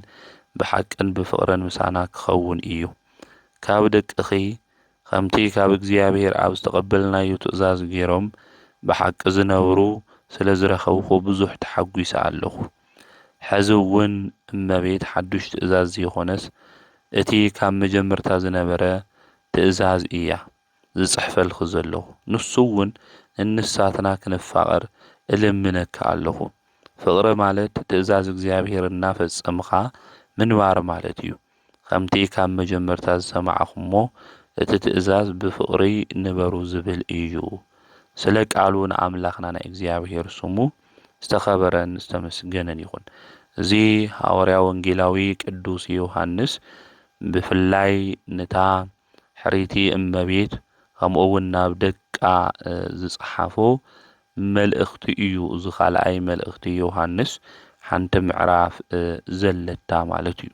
ብሓቅን ብፍቕርን ምሳና ክኸውን እዩ። ካብ ደቅኺ ከምቲ ካብ እግዚኣብሔር ኣብ ዝተቐበልናዮ ትእዛዝ ገይሮም ብሓቂ ዝነብሩ ስለ ዝረኸብኹ ብዙሕ ተሓጒሰ ኣለኹ። ሕዚ እውን እመቤት ሓዱሽ ትእዛዝ ዘይኮነስ እቲ ካብ መጀመርታ ዝነበረ ትእዛዝ እያ ዝጽሕፈልኪ ዘለኹ። ንሱ እውን ንንሳትና ክንፋቐር እልምነካ ኣለኹ። ፍቕሪ ማለት ትእዛዝ እግዚኣብሔር እናፈጸምኻ ምንባር ማለት እዩ። ከምቲ ካብ መጀመርታ ዝሰማዕኹሞ እቲ ትእዛዝ ብፍቕሪ ንበሩ ዝብል እዩ። ስለ ቃሉ ንኣምላኽና ናይ እግዚኣብሔር ስሙ ዝተኸበረን ዝተመስገነን ይኹን። እዚ ሃዋርያ ወንጌላዊ ቅዱስ ዮሃንስ ብፍላይ ነታ ሕርይቲ እመቤት ከምኡ እውን ናብ ደቃ ዝጸሓፎ መልእኽቲ እዩ። እዚ ካልኣይ መልእኽቲ ዮሃንስ ሓንቲ ምዕራፍ ዘለታ ማለት እዩ።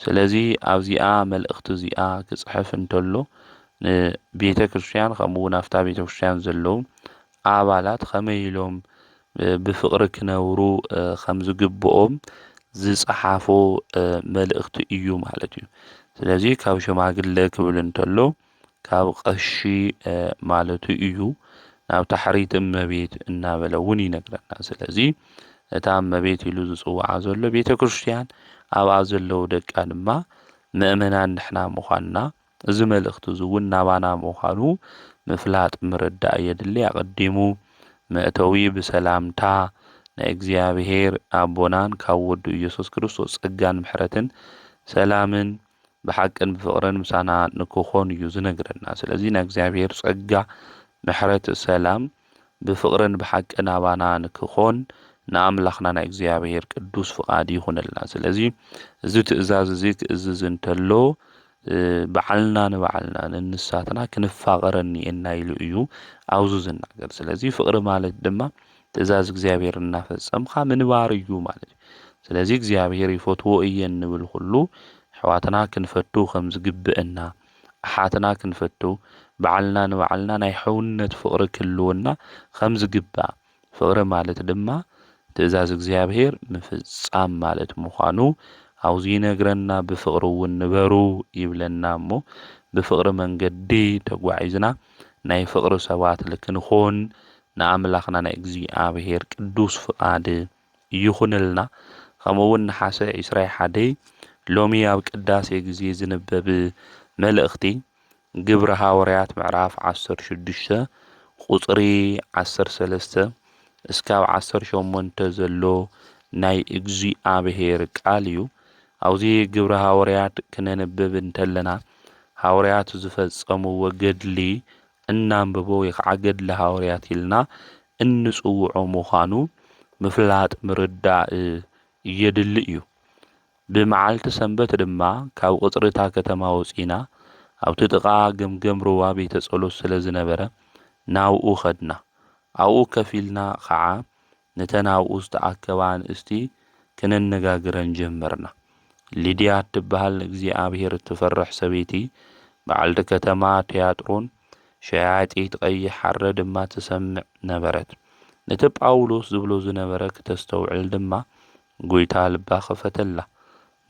ስለዚ ኣብዚኣ መልእኽቲ እዚኣ ክጽሕፍ እንተሎ ንቤተ ክርስቲያን ከምኡ እውን ኣብታ ቤተ ክርስቲያን ዘለዉ ኣባላት ከመይ ኢሎም ብፍቕሪ ክነብሩ ከም ዝግብኦም ዝጸሓፎ መልእኽቲ እዩ ማለት እዩ። ስለዚ ካብ ሽማግለ ክብል እንተሎ ካብ ቀሺ ማለቱ እዩ። ናብ ታሕሪት እመቤት እናበለ እውን ይነግረና። ስለዚ እታ እመቤት ኢሉ ዝጽውዓ ዘሎ ቤተ ክርስቲያን ኣብኣ ዘለዉ ደቃ ድማ ምእመናን ንሕና ምዃንና እዚ መልእኽቲ እዚ እውን ናባና ምዃኑ ምፍላጥ ምርዳእ የድሊ። ኣቐዲሙ መእተዊ ብሰላምታ ናይ እግዚኣብሔር ኣቦናን ካብ ወዱ ኢየሱስ ክርስቶስ ጸጋን ምሕረትን ሰላምን ብሓቅን ብፍቕርን ምሳና ንክኾን እዩ ዝነግረና። ስለዚ ናይ እግዚኣብሔር ጸጋ ምሕረት ሰላም ብፍቕርን ብሓቅን ኣባና ንክኾን ንኣምላኽና ናይ እግዚኣብሔር ቅዱስ ፍቓድ ይኹነልና። ስለዚ እዚ ትእዛዝ እዚ ክእዝዝ እንተሎ ባዕልና ንባዕልና ንንሳትና ክንፋቐር እኒኤና ኢሉ እዩ ኣብዚ ዝናገር። ስለዚ ፍቕሪ ማለት ድማ ትእዛዝ እግዚኣብሔር እናፈጸምካ ምንባር እዩ ማለት እዩ። ስለዚ እግዚኣብሔር ይፈትዎ እየ እንብል ኩሉ ኣሕዋትና ክንፈቱ ከም ዝግብእና ኣሓትና ክንፈቱ ባዕልና ንባዕልና ናይ ሕውነት ፍቕሪ ክህልወና ከም ዝግባእ ፍቕሪ ማለት ድማ ትእዛዝ እግዚኣብሔር ምፍጻም ማለት ምዃኑ ኣብዚ ይነግረና። ብፍቕሪ እውን ንበሩ ይብለና እሞ ብፍቕሪ መንገዲ ተጓዒዝና ናይ ፍቕሪ ሰባት ልክንኾን ንኣምላኽና ናይ እግዚኣብሔር ቅዱስ ፍቓድ ይኹንልና። ከምኡ እውን ነሓሰ ዕስራ ሓደ ሎሚ ኣብ ቅዳሴ ግዜ ዝንበብ መልእኽቲ ግብሪ ሃዋርያት ምዕራፍ ዓሰርተ ሽዱሽተ ቁፅሪ ዓሰርተ ሰለስተ እስካብ ዓሰርተ ሸሞንተ ዘሎ ናይ እግዚኣብሔር ቃል እዩ። ኣብዚ ግብሪ ሃዋርያት ክነንብብ እንተለና ሃዋርያት ዝፈጸምዎ ገድሊ እናንበቦ ወይ ከዓ ገድሊ ሃዋርያት ኢልና እንጽውዖ ምዃኑ ምፍላጥ ምርዳእ የድሊ እዩ። ብመዓልቲ ሰንበት ድማ ካብ ቅጽሪ እታ ከተማ ወጺና ኣብቲ ጥቓ ገምገም ሩባ ቤተ ጸሎት ስለ ዝነበረ ናብኡ ኸድና። ኣብኡ ከፍ ኢልና ኸዓ ነተን ኣብኡ ዝተኣከባ ኣንስቲ ክነነጋግረን ጀመርና። ሊድያ እትበሃል ንእግዚኣብሔር እትፈርሕ ሰበይቲ በዓልቲ ከተማ ትያጥሮን ሸያጢት ቀይሕ ሓረ ድማ ትሰምዕ ነበረት። ነቲ ጳውሎስ ዝብሎ ዝነበረ ክተስተውዕል ድማ ጐይታ ልባ ኸፈተላ።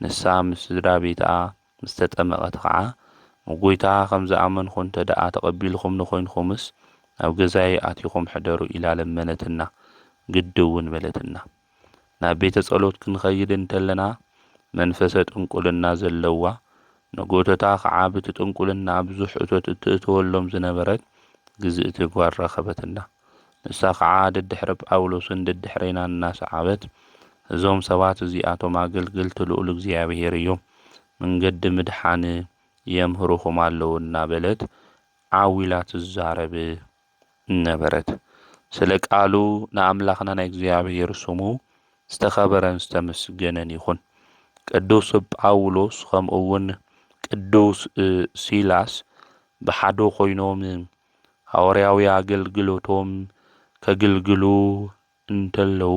ንሳ ምስ ስድራ ቤትኣ ምስ ተጠመቐት ኸዓ፣ ንጐይታ ኸም ዝኣመንኹ እንተ ደኣ ተቐቢልኹምኒ ኾይንኩምስ፣ ናብ ገዛይ ኣቲኹም ሕደሩ ኢላ ለመነትና። ግዲ እውን በለትና። ናብ ቤተ ጸሎት ክንኸይድ እንተለና፣ መንፈሰ ጥንቁልና ዘለዋ፣ ንጎቶታ ኸዓ ብቲ ጥንቁልና ብዙሕ እቶት እትእትወሎም ዝነበረት ግዝእቲ ጓል ረኸበትና። ንሳ ኸዓ ደድሕሪ ጳውሎስን ደድሕሬና እናሰዓበት፣ እዞም ሰባት እዚኣቶም ኣገልገልቲ ልኡል እግዚኣብሔር እዮም፣ መንገዲ ምድሓን የምህሩኹም ኣለዉ እናበለት ዓው ኢላ ትዛረብ ነበረት። ስለ ቃሉ ንኣምላኽና ናይ እግዚኣብሔር ስሙ ዝተኸበረን ዝተመስገነን ይኹን። ቅዱስ ጳውሎስ ከምኡ እውን ቅዱስ ሲላስ ብሓደ ኮይኖም ሃዋርያዊ ኣገልግሎቶም ከግልግሉ እንተለዉ፣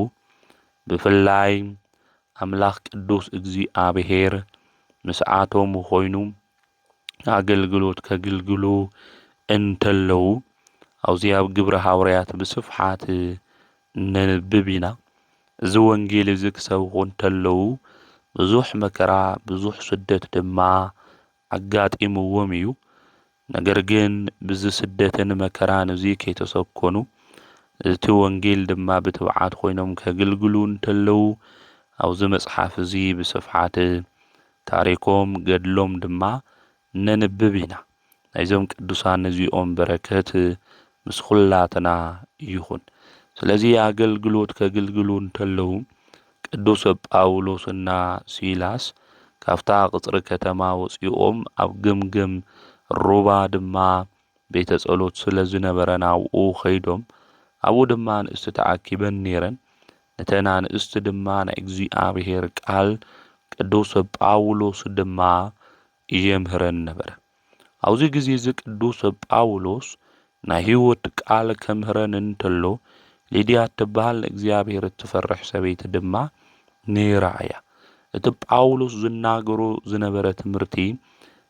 ብፍላይ ኣምላኽ ቅዱስ እግዚኣብሔር ምስኣቶም ኮይኑ ኣገልግሎት ከግልግሉ እንተለዉ፣ ኣብዚ ኣብ ግብረ ሃዋርያት ብስፍሓት ነንብብ ኢና። እዚ ወንጌል እዚ ክሰብኹ እንተለዉ፣ ብዙሕ መከራ፣ ብዙሕ ስደት ድማ ኣጋጢምዎም እዩ። ነገር ግን ብዚ ስደትን መከራን እዚ ከይተሰኮኑ፣ እቲ ወንጌል ድማ ብትብዓት ኮይኖም ከግልግሉ እንተለዉ፣ ኣብዚ መጽሓፍ እዚ ብስፍሓት ታሪኮም፣ ገድሎም ድማ ነንብብ ኢና። ናይዞም ቅዱሳን እዚኦም በረከት ምስ ኩላትና ይኹን። ስለዚ ኣገልግሎት ከግልግሉ እንተለዉ፣ ቅዱስ ጳውሎስና ሲላስ ካብታ ቅጽሪ ከተማ ወጺኦም ኣብ ገምገም ሩባ ድማ ቤተ ጸሎት ስለ ዝነበረ ናብኡ ኸይዶም፣ ኣብኡ ድማ ኣንስቲ ተኣኪበን ነይረን። ነተን ኣንስቲ ድማ ናይ እግዚኣብሔር ቃል ቅዱስ ጳውሎስ ድማ የምህረን ነበረ። ኣብዚ ግዜ እዚ ቅዱስ ጳውሎስ ናይ ህይወት ቃል ከምህረን እንተሎ፣ ሊድያ እትበሃል ንእግዚኣብሔር እትፈርሕ ሰበይቲ ድማ ነይራ እያ። እቲ ጳውሎስ ዝናገሮ ዝነበረ ትምህርቲ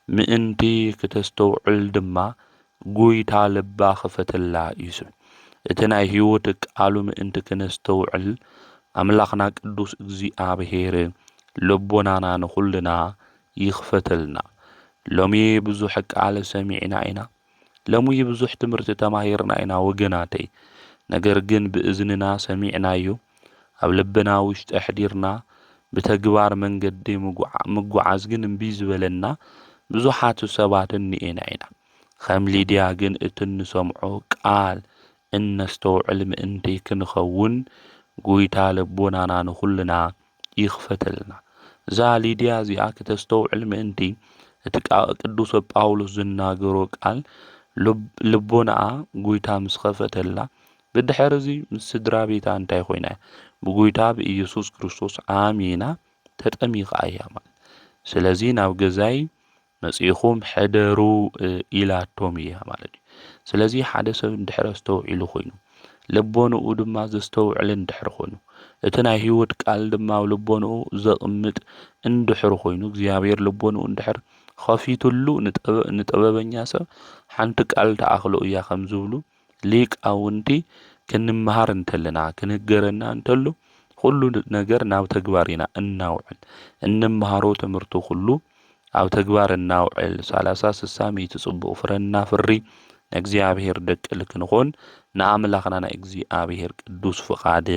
ምእንቲ ክተስተውዕል ድማ ጎይታ ልባ ክፈተላ እዩ ዝብል። እቲ ናይ ህይወት ቃሉ ምእንቲ ክነስተውዕል ኣምላኽና ቅዱስ እግዚኣብሔር ልቦናና ንኹልና ይኽፈተልና። ሎሚ ብዙሕ ቃል ሰሚዕና ኢና። ሎሚ ብዙሕ ትምህርቲ ተማሂርና ኢና ወገናተይ። ነገር ግን ብእዝንና ሰሚዕናዮ ኣብ ልብና ውሽጢ ኣሕዲርና ብተግባር መንገዲ ምጉዓ-፣ ምጉዓዝ ግን እምቢ ዝበለና ብዙሓት ሰባት እኒኤና ኢና። ከም ሊድያ ግን እቲ እንሰምዖ ቃል እነስተውዕል ምእንቲ ክንኸውን ጎይታ ልቦናና ንኹልና ይኽፈተልና። እዛ ሊድያ እዚኣ ክተስተውዕል ምእንቲ እቲ ቃ-፣ ቅዱስ ጳውሎስ ዝናገሮ ቃል ልብ-፣ ልቦናኣ ጎይታ ምስ ኸፈተላ፣ ብድሕር እዚ ምስ ስድራ ቤታ እንታይ ኮይና እያ? ብጎይታ ብኢየሱስ ክርስቶስ ኣሚና ተጠሚቓ እያ ማለት። ስለዚ ናብ ገዛይ መጺእኹም ሕደሩ፣ እ፣ ኢላቶም እያ ማለት እዩ። ስለዚ ሓደ ሰብ እንድሕር ኣስተውዒሉ ኮይኑ፣ ልቦንኡ ድማ ዘስተውዕል እንድሕር ኮይኑ፣ እቲ ናይ ህይወት ቃል ድማ ኣብ ልቦንኡ ዘቕምጥ እንድሕር ኮይኑ፣ እግዚኣብሔር ልቦንኡ እንድሕር ኸፊትሉ፣ ንጠበ-፣ ንጠበበኛ ሰብ ሓንቲ ቃል ተኣኽሎ እያ ከም ዝብሉ ሊቃውንቲ፣ ክንመሃር እንተለና፣ ክንገረና እንተሎ፣ ኩሉ ነገር ናብ ተግባር ኢና እናውዕል። እንመሃሮ ትምህርቲ ኩሉ ኣብ ተግባር እናውዕል፣ ሰላሳ፣ ስሳ፣ ሚእቲ ጽቡቕ ፍረ እናፍሪ፣ ንእግዚኣብሔር ደቂ ክንኾን፣ ንኣምላኽና ናይ እግዚኣብሔር ቅዱስ ፍቓድ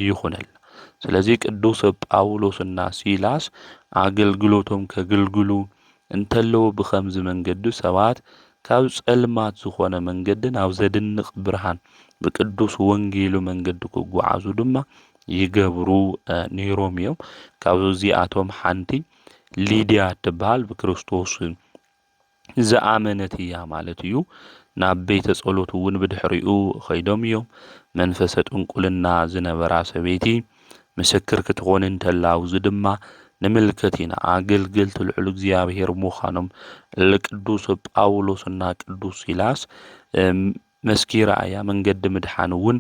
ይኹነልና። ስለዚ ቅዱስ ጳውሎስና ሲላስ ኣገልግሎቶም ከግልግሉ እንተለዉ፣ ብኸምዚ መንገዲ ሰባት ካብ ጸልማት ዝኾነ መንገዲ ናብ ዘድንቕ ብርሃን ብቅዱስ ወንጌሉ መንገዲ ክጓዓዙ ድማ ይገብሩ፣ እ፣ ነይሮም እዮም። ካብዚኣቶም ሓንቲ ሊድያ እትበሃል ብክርስቶስ ዝኣመነት እያ ማለት እዩ። ናብ ቤተ ጸሎት እውን ብድሕሪኡ ኸይዶም እዮም። መንፈሰ ጥንቁልና ዝነበራ ሰበይቲ ምስክር ክትኾን እንተላ፣ ኣብዚ ድማ ንምልከት ኢና። ኣገልገልቲ ልዑል እግዚኣብሔር ምዃኖም ልቅዱስ ጳውሎስና ቅዱስ ሲላስ፣ እም፣ መስኪራ እያ። መንገዲ ምድሓን እውን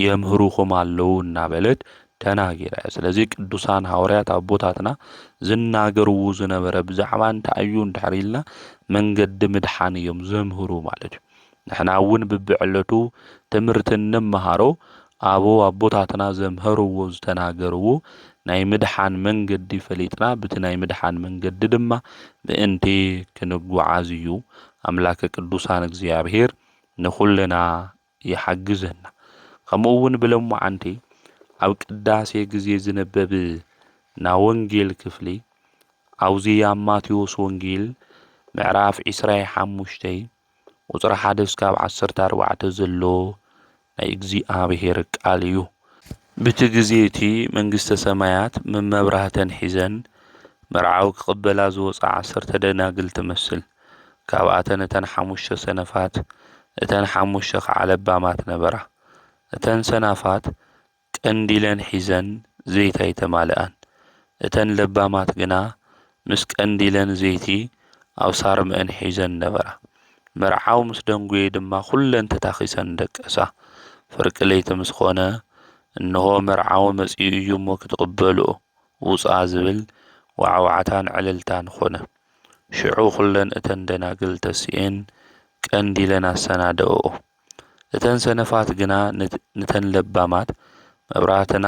የምህሩኹም ኣለዉ እናበለት ተናጊራ እያ። ስለዚ ቅዱሳን ሃዋርያት ኣቦታትና ዝናገርዎ ዝነበረ ብዛዕባ እንታይ እዩ እንድሕር ኢልና፣ መንገዲ ምድሓን እዮም ዘምህሩ ማለት እዩ። ንሕና እውን ብብዕለቱ ትምህርቲ እንመሃሮ፣ ኣበው ኣቦታትና ዘምሀርዎ፣ ዝተናገርዎ ናይ ምድሓን መንገዲ ፈሊጥና፣ ብቲ ናይ ምድሓን መንገዲ ድማ ምእንቲ ክንጓዓዝ እዩ። ኣምላከ ቅዱሳን እግዚኣብሔር ንኹልና ይሓግዘና። ከምኡ እውን ብሎማዓንቲ ኣብ ቅዳሴ ግዜ ዝንበብ ናይ ወንጌል ክፍሊ፣ ኣብዚ ኣብ ማቴዎስ ወንጌል ምዕራፍ ዕስራን ሓሙሽተን ቁጽሪ ሓደ እስካብ ዓሰርተ ኣርባዕተ ዘሎ ናይ እግዚኣብሔር ቃል እዩ። ብቲ ግዜ እቲ መንግስተ ሰማያት መመብራህተን ሒዘን መርዓዊ ክቕበላ ዝወጻ ዓሰርተ ደናግል ትመስል። ካብኣተን እተን ሓሙሽተ ሰነፋት፣ እተን ሓሙሽተ ከዓ ለባማት ነበራ። እተን ሰናፋት ቀንዲለን ሒዘን ዘይት ኣይተማልኣን። እተን ለባማት ግና ምስ ቀንዲለን ዘይቲ ኣብ ሳርመአን ሒዘን ነበራ። መርዓዊ ምስ ደንጎየ ድማ ኩለን ተታኺሰን ደቀሳ። ፍርቂ ለይቲ ምስ ኾነ፣ እንሆ መርዓዊ መጺኡ እዩ እሞ ክትቕበልኦ ውጻ ዝብል ዋዕዋዕታን ዕልልታን ኾነ። ሽዑ ኩለን እተን ደናግል ተሲኤን ቀንዲለን ኣሰናደእኦ። እተን ሰነፋት ግና ነት-፣ ነተን ለባማት፣ "መብራህትና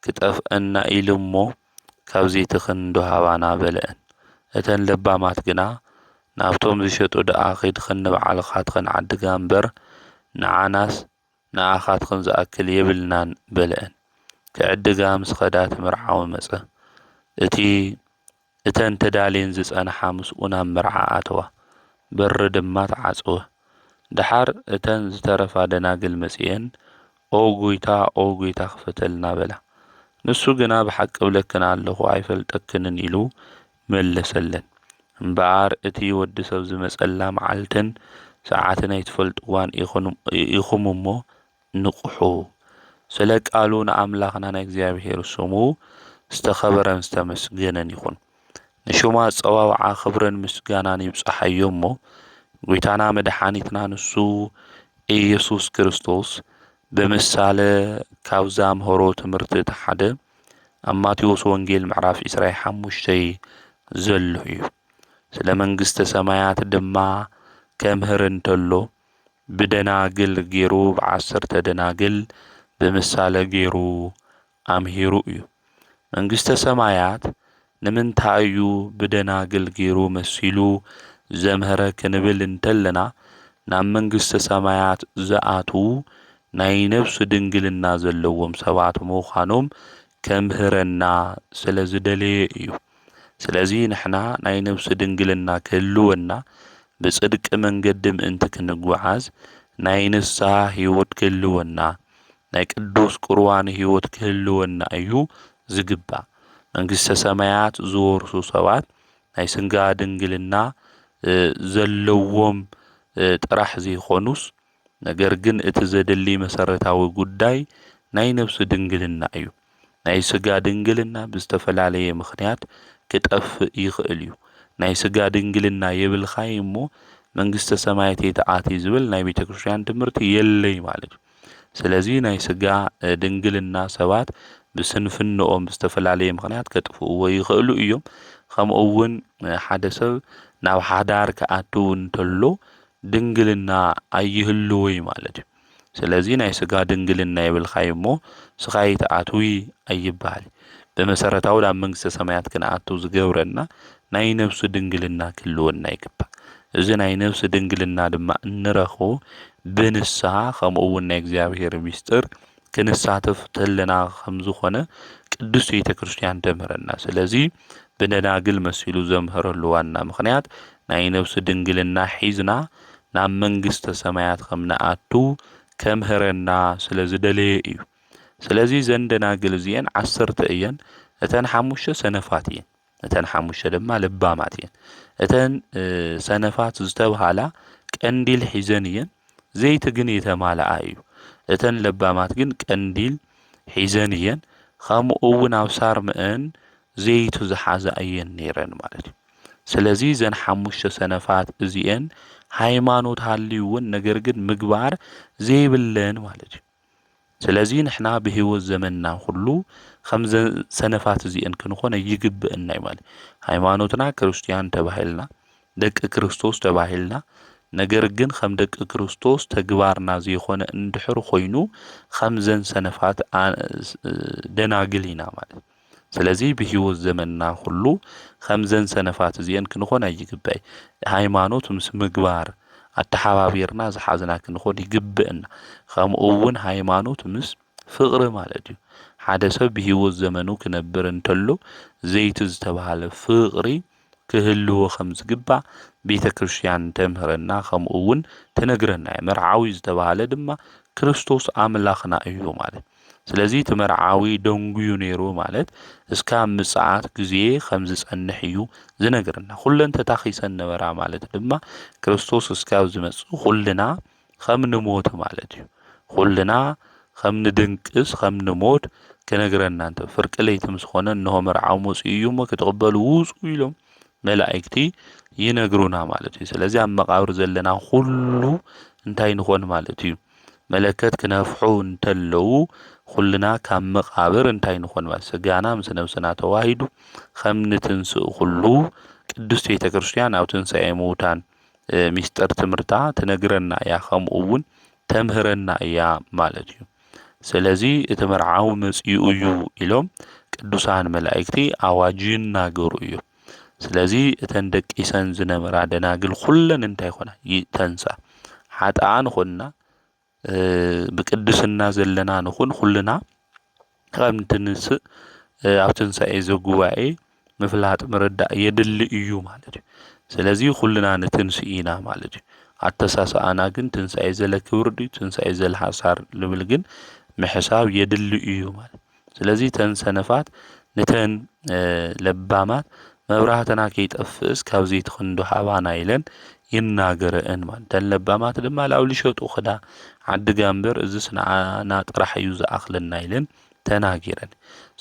ክጠፍአና ኢሉ እሞ ካብ ዘይትኽን ዶ ሃባና?" በለአን። እተን ለባማት ግና፣ "ናብቶም ዝሸጡ ደኣ ኺድኽን ንባዕልኻትኽን ዓድጋ እምበር፣ ንዓናስ ንኣኻትኽን ዝኣክል የብልናን" በለአን። ክዕድጋ ምስ ኸዳ እቲ መርዓዊ መጸ። እቲ፣ እተን ተዳልየን ዝጸንሓ ምስኡ ናብ መርዓ ኣተዋ። በሪ ድማ ተዓጽወ። ደሓር እተን ዝተረፋ ደናግል መጺኤን፣ "ኦ ጐይታ፣ ኦ ጐይታ፣ ክፈተልና" በላ። ንሱ ግና፣ "ብሓቂ እብለክን ኣለኹ፣ ኣይፈልጠክንን" ኢሉ መለሰለን። እምበኣር እቲ ወዲ ሰብ ዝመጸላ መዓልትን ሰዓትን ኣይትፈልጥዋን ኢኹን-፣ ኢኹም እሞ ንቕሑ። ስለ ቃሉ ንኣምላኽና ናይ እግዚኣብሔር ስሙ ዝተኸበረን ዝተመስገነን ይኹን። ንሽሙ ኣጸዋውዓ ክብርን ምስጋናን ይብጽሓዮ እሞ፣ ጐይታና መድሓኒትና ንሱ ኢየሱስ ክርስቶስ ብምሳለ ካብ ዘምሀሮ ትምህርቲ እቲ ሓደ፣ ኣብ ማቴዎስ ወንጌል ምዕራፍ ዕስራን ሓሙሽተን ዘሎ እዩ። ስለ መንግስተ ሰማያት ድማ ከምህር እንተሎ ብደናግል ገይሩ፣ ብዓሰርተ ደናግል ብምሳሌ ገይሩ ኣምሂሩ እዩ። መንግስተ ሰማያት ንምንታይ እዩ ብደናግል ገይሩ መሲሉ ዘምሀረ ክንብል እንተለና፣ ናብ መንግስተ ሰማያት ዝኣትዉ ናይ ነፍሲ ድንግልና ዘለዎም ሰባት ምዃኖም ከምህረና ስለ ዝደለየ እዩ። ስለዚ ንሕና ናይ ነፍሲ ድንግልና ክህልወና፣ ብጽድቂ መንገዲ ምእንቲ ክንጓዓዝ፣ ናይ ንስሓ ህይወት ክህልወና፣ ናይ ቅዱስ ቁርባን ህይወት ክህልወና እዩ ዝግባእ። መንግስተ ሰማያት ዝወርሱ ሰባት ናይ ስጋ ድንግልና፣ እ፣ ዘለዎም፣ እ፣ ጥራሕ ዘይኮኑስ፣ ነገር ግን እቲ ዘድሊ መሰረታዊ ጉዳይ ናይ ነፍሲ ድንግልና እዩ። ናይ ስጋ ድንግልና ብዝተፈላለየ ምኽንያት ክጠፍእ ይኽእል እዩ። ናይ ስጋ ድንግልና የብልኻይ እሞ መንግስተ ሰማያት ኣይትኣትይ ዝብል ናይ ቤተ ክርስቲያን ትምህርቲ የለይ ማለት እዩ። ስለዚ ናይ ስጋ፣ እ፣ ድንግልና ሰባት ብስንፍንኦም ብዝተፈላለየ ምኽንያት ከጥፍእዎ ይኽእሉ እዮም። ከምኡ እውን፣ እ፣ ሓደ ሰብ ናብ ሓዳር ክኣቱ እንተሎ ድንግልና ኣይህልዎይ ማለት እዩ። ስለዚ ናይ ስጋ ድንግልና የብልኻይ እሞ ስኻ ኣይትኣትዊ ኣይበሃል። ብመሰረታዊ ናብ መንግስተ ሰማያት ክንኣቱ ዝገብረና ናይ ነፍሲ ድንግልና ክህልወና ይግባእ። እዚ ናይ ነፍሲ ድንግልና ድማ እንረኽቦ ብንስሓ፣ ከምኡ እውን ናይ እግዚኣብሔር ምስጢር ክንሳተፍ ተለና ከም ዝኾነ ቅድስት ቤተ ክርስቲያን ተምህረና። ስለዚ ብደናግል መሲሉ ዘምህረሉ ዋና ምኽንያት ናይ ነፍሲ ድንግልና ሒዝና ናብ መንግስተ ሰማያት ከም ንኣቱ ከምህረና ስለ ዝደለየ እዩ። ስለዚ እዘን ደናግል እዚአን ዓሰርተ እየን። እተን ሓሙሽተ ሰነፋት እየን። እተን ሓሙሽተ ድማ ለባማት እየን። እተን፣ እ፣ ሰነፋት ዝተብሃላ ቀንዲል ሒዘን እየን፣ ዘይቲ ግን የተማልኣ እዩ። እተን ለባማት ግን ቀንዲል ሒዘን እየን፣ ከምኡ እውን ኣብ ሳርመአን ዘይቲ ዝሓዛ እየን ነይረን ማለት እዩ። ስለዚ እዘን ሓሙሽተ ሰነፋት እዚአን ሃይማኖት ሃልይወን፣ ነገር ግን ምግባር ዘይብለን ማለት እዩ። ስለዚ ንሕና ብህይወት ዘመንና ኩሉ ከምዘን ሰነፋት እዚአን ክንኾን ኣይግብእን እዩ ማለት። ሃይማኖትና ክርስትያን ተባሂልና፣ ደቂ ክርስቶስ ተባሂልና፣ ነገር ግን ከም ደቂ ክርስቶስ ተግባርና ዘይኮነ እንድሕር ኮይኑ፣ ከምዘን ሰነፋት ኣ-፣ ደናግል ኢና ማለት። ስለዚ ብህይወት ዘመንና ኩሉ ከምዘን ሰነፋት እዚአን ክንኾን ኣይግባእ። ሃይማኖት ምስ ምግባር ኣተሓባቢርና ዝሓዝና ክንኾን ይግብእና። ከምኡ እውን ሃይማኖት ምስ ፍቕሪ ማለት እዩ። ሓደ ሰብ ብህይወት ዘመኑ ክነብር እንተሎ ዘይቲ ዝተባህለ ፍቕሪ ክህልዎ ከም ዝግባእ ቤተ ክርስቲያን ተምህረና፣ ከምኡ እውን ትነግረና እያ። መርዓዊ ዝተባህለ ድማ ክርስቶስ ኣምላኽና እዩ ማለት። ስለዚ እቲ መርዓዊ ደንጉዩ ነይሩ ማለት እስካብ ምጽኣት ግዜ ከም ዝጸንሕ እዩ ዝነግረና። ኩለን ተታኺሰን ነበራ ማለት ድማ ክርስቶስ እስካብ ዝመጽእ ኩልና ከም ንሞት ማለት እዩ። ኩልና ከም ንድንቅስ ከም ንሞት ክነግረና እንተ ፍርቂ ለይቲ ምስ ኾነ እንሆ መርዓዊ መጺኡ እዩ እሞ ክትቕበሉ ውጹ ኢሎም መላእክቲ ይነግሩና ማለት እዩ። ስለዚ ኣብ መቓብር ዘለና ኩሉ እንታይ ንኾን ማለት እዩ? መለከት ክነፍሑ እንተለዉ ኩልና ካብ መቓብር እንታይ ንኾን ማለት ስጋና ምስ ነብስና ተዋሂዱ ከም ንትንስእ ኩሉ ቅድስት ቤተ ክርስቲያን ኣብ ትንሳኤ ምውታን፣ እ፣ ሚስጥር ትምህርታ ትነግረና እያ፣ ከምኡ እውን ተምህረና እያ ማለት እዩ። ስለዚ እቲ መርዓዊ መጺኡ እዩ ኢሎም ቅዱሳን መላእክቲ ኣዋጅ ይናገሩ እዮም። ስለዚ እተን ደቂሰን ዝነበራ ደናግል ኩለን እንታይ ይኾና? ይተንሳ። ሓጥኣን ኾንና፣ እ፣ ብቅድስና ዘለና ንኹን ኩልና ከም ንትንስእ፣ እ፣ ኣብ ትንሳኤ ዘጉባኤ ምፍላጥ ምርዳእ የድሊ እዩ ማለት እዩ። ስለዚ ኩልና ንትንስእ ኢና ማለት እዩ። ኣተሳስኣና ግን ትንሳኤ ዘለ ክብሪ ድዩ ትንሳኤ ዘለ ሓሳር ንብል ግን ምሕሳብ የድሊ እዩ ማለት። ስለዚ እተን ሰነፋት ንተን፣ እ፣ ለባማት መብራህትና ከይጠፍእስ ካብ ዘይቲ ክንዶ ሃባና ኢለን ይናገረእን ማለት። እተን ለባማት ድማ ላው ልሸጡ ክዳ ዓዲ ጋምበር እዝስ ንዓና ጥራሕ እዩ ዝኣኽለና ኢለን ተናጊረን።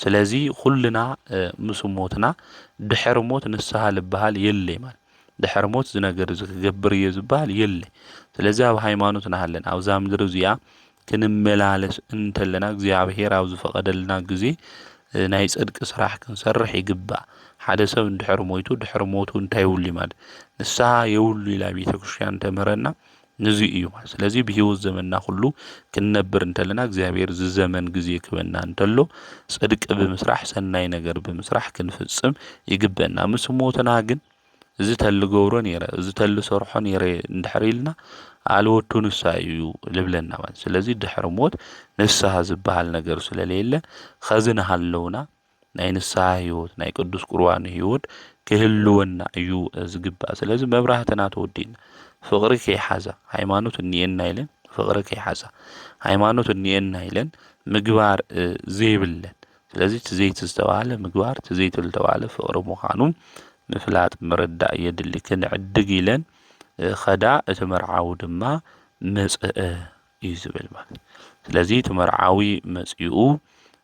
ስለዚ ኩልና፣ እ፣ ምስ ሞትና ድሕሪ ሞት ንስሃ ልበሃል የለይ ማለት። ድሕሪ ሞት እዚ ነገር እዚ ክገብር እየ ዝበሃል የለይ። ስለዚ ኣብ ሃይማኖት ንሃለን ኣብዛ ምድሪ እዚኣ ክንመላለስ እንተለና እግዚኣብሔር ኣብ ዝፈቐደልና ግዜ እ፣ ናይ ጽድቂ ስራሕ ክንሰርሕ ይግባእ። ሓደ ሰብ እንድሕር ሞይቱ፣ ድሕሪ ሞቱ እንታይ የብሉ ማለት? ንስሓ የብሉ ኢላ ቤተ ክርስቲያን ተምህረና። ንዚ እዩ ማለት። ስለዚ ብህይወት ዘመንና ኩሉ ክንነብር እንተለና፣ እግዚኣብሔር እዚ ዘመን ግዜ ክበና እንተሎ፣ ጽድቂ ብምስራሕ፣ ሰናይ ነገር ብምስራሕ ክንፍጽም ይግበና። ምስ ሞትና ግን፣ "እዚ ተልገብሮ ነይረ፣ እዚ ተልሰርሖ ነይረ" እንድሕር ኢልና፣ "ኣልወቱ ንሳ እዩ" ልብለና ማለት። ስለዚ ድሕሪ ሞት ንስሓ ዝበሃል ነገር ስለሌለ፣ ኸዚ ንሃለውና ናይ ንስሓ ህይወት፣ ናይ ቅዱስ ቁርባን ህይወት ክህልወና እዩ ዝግባእ። ስለዚ መብራህትና ተወዲእና፣ ፍቕሪ ከይሓዛ፣ ሃይማኖት እኒኤና ኢለን ፍቕሪ ከይሓዛ፣ ሃይማኖት እኒኤና ኢለን ምግባር፣ እ፣ ዘይብለን። ስለዚ እቲ ዘይቲ ዝተባህለ ምግባር፣ እቲ ዘይቲ ዝተባህለ ፍቕሪ ምዃኑ ምፍላጥ ምርዳእ የድሊ። ክንዕድግ ኢለን፣ እ፣ ኸዳ፣ እቲ መርዓዊ ድማ መጽአ እዩ ዝብል ማለት። ስለዚ እቲ መርዓዊ መጺኡ፣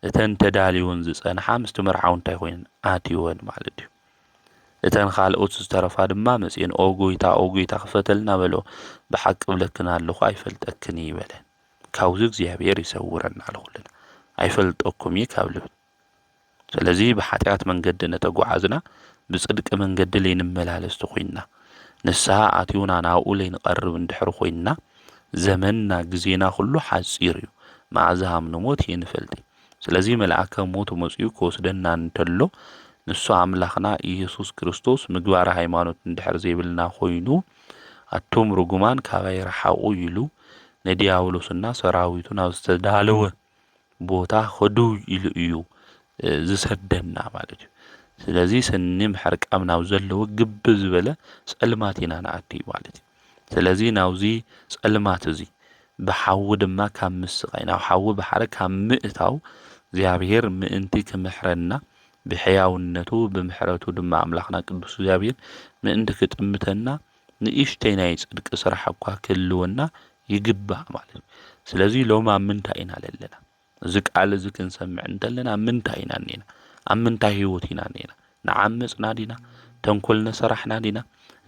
እተን ተዳልዮን ዝጸንሓ ምስቲ መርዓዊ እንታይ ኮይነን? ኣትወን ማለት እዩ። እተን ካልኦት ዝተረፋ ድማ መጺኤን፣ "ኦ ጎይታ፣ ኦ ጎይታ፣ ክፈተልና" በሎ። "ብሓቂ እብለክን ኣለኹ፣ ኣይፈልጠክን" እዩ በለን። ካብዚ እግዚኣብሔር ይሰውረና ንኹልና። "ኣይፈልጠኩም እየ" ካብ ልብል። ስለዚ ብሓጢኣት መንገዲ ነተጓዓዝና፣ ብጽድቂ መንገዲ ለይንመላለስ ተኾይንና፣ ንስሓ ኣትዩና ናብኡ ለይንቐርብ እንድሕር ኮይንና፣ ዘመንና፣ ግዜና ኩሉ ሓጺር እዩ። መኣዛ ሃም ንሞት የንፈልጥ። ስለዚ መልኣከ ሞት መጺኡ ክወስደና እንተሎ፣ ንሱ ኣምላኽና ኢየሱስ ክርስቶስ ምግባረ ሃይማኖት እንድሕር ዘይብልና ኮይኑ፣ "ኣቱም ርጉማን ካባይ ርሓቑ" ኢሉ ንዲያብሎስና ሰራዊቱ ናብ ዝተዳለወ ቦታ ኸዱ ኢሉ እዩ፣ እ፣ ዝሰደና ማለት እዩ። ስለዚ ስኒ ምሕርቃም ናብ ዘለዎ ግብ ዝበለ ጸልማት ኢና ንኣቲ ማለት እዩ። ስለዚ ናብዚ ጸልማት እዚ ብሓዊ ድማ ካብ ምስቓይ፣ ናብ ሓዊ ባሕሪ ካብ ምእታው እግዚኣብሔር ምእንቲ ክምሕረና፣ ብሕያውነቱ ብምሕረቱ ድማ ኣምላኽና ቅዱስ እግዚኣብሔር ምእንቲ ክጥምተና፣ ንእሽተይ ናይ ጽድቂ ስራሕ እኳ ክህልወና ይግባእ ማለት እዩ። ስለዚ ሎም ኣብ ምንታይ ኢና ለለና? እዚ ቃል እዚ ክንሰምዕ እንተለና ኣብ ምንታይ ኢና እኒኤና? ኣብ ምንታይ ህይወት ኢና እኒኤና? ንዓመጽና ዲና? ተንኮል ነሰራሕና ዲና?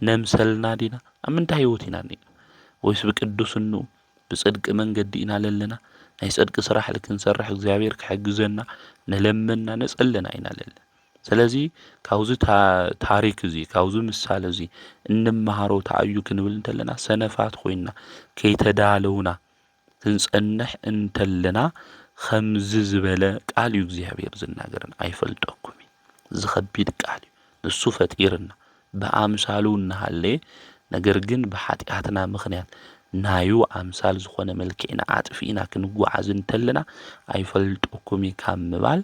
ነምሰልና ዲና? ኣብ ምንታይ ህይወት ኢና እኒኤና? ወይስ ብቅዱስንኡ፣ ብጽድቂ መንገዲ ኢና ለለና? ናይ ጽድቂ ስራሕ ልክንሰርሕ እግዚኣብሔር ክሕግዘና ንለመና፣ ንጸለና ኢና ለለና። ስለዚ ካብዚ ታ-፣ ታሪክ እዚ፣ ካብዚ ምሳሌ እዚ እንመሃሮ እንታይ እዩ ክንብል እንተለና፣ ሰነፋት ኮይንና፣ ከይተዳለውና ክንጸንሕ እንተለና፣ ከምዚ ዝበለ ቃል እዩ እግዚኣብሔር ዝናገረና፣ "ኣይፈልጠኩም እዩ።" እዚ ከቢድ ቃል እዩ። ንሱ ፈጢርና፣ ብኣምሳሉ እናሃለየ፣ ነገር ግን ብሓጢኣትና ምኽንያት ናዩ ኣምሳል ዝኾነ መልክዕና ኣጥፊእና ክንጓዓዝ እንተለና፣ "ኣይፈልጠኩም እዩ" ካብ ምባል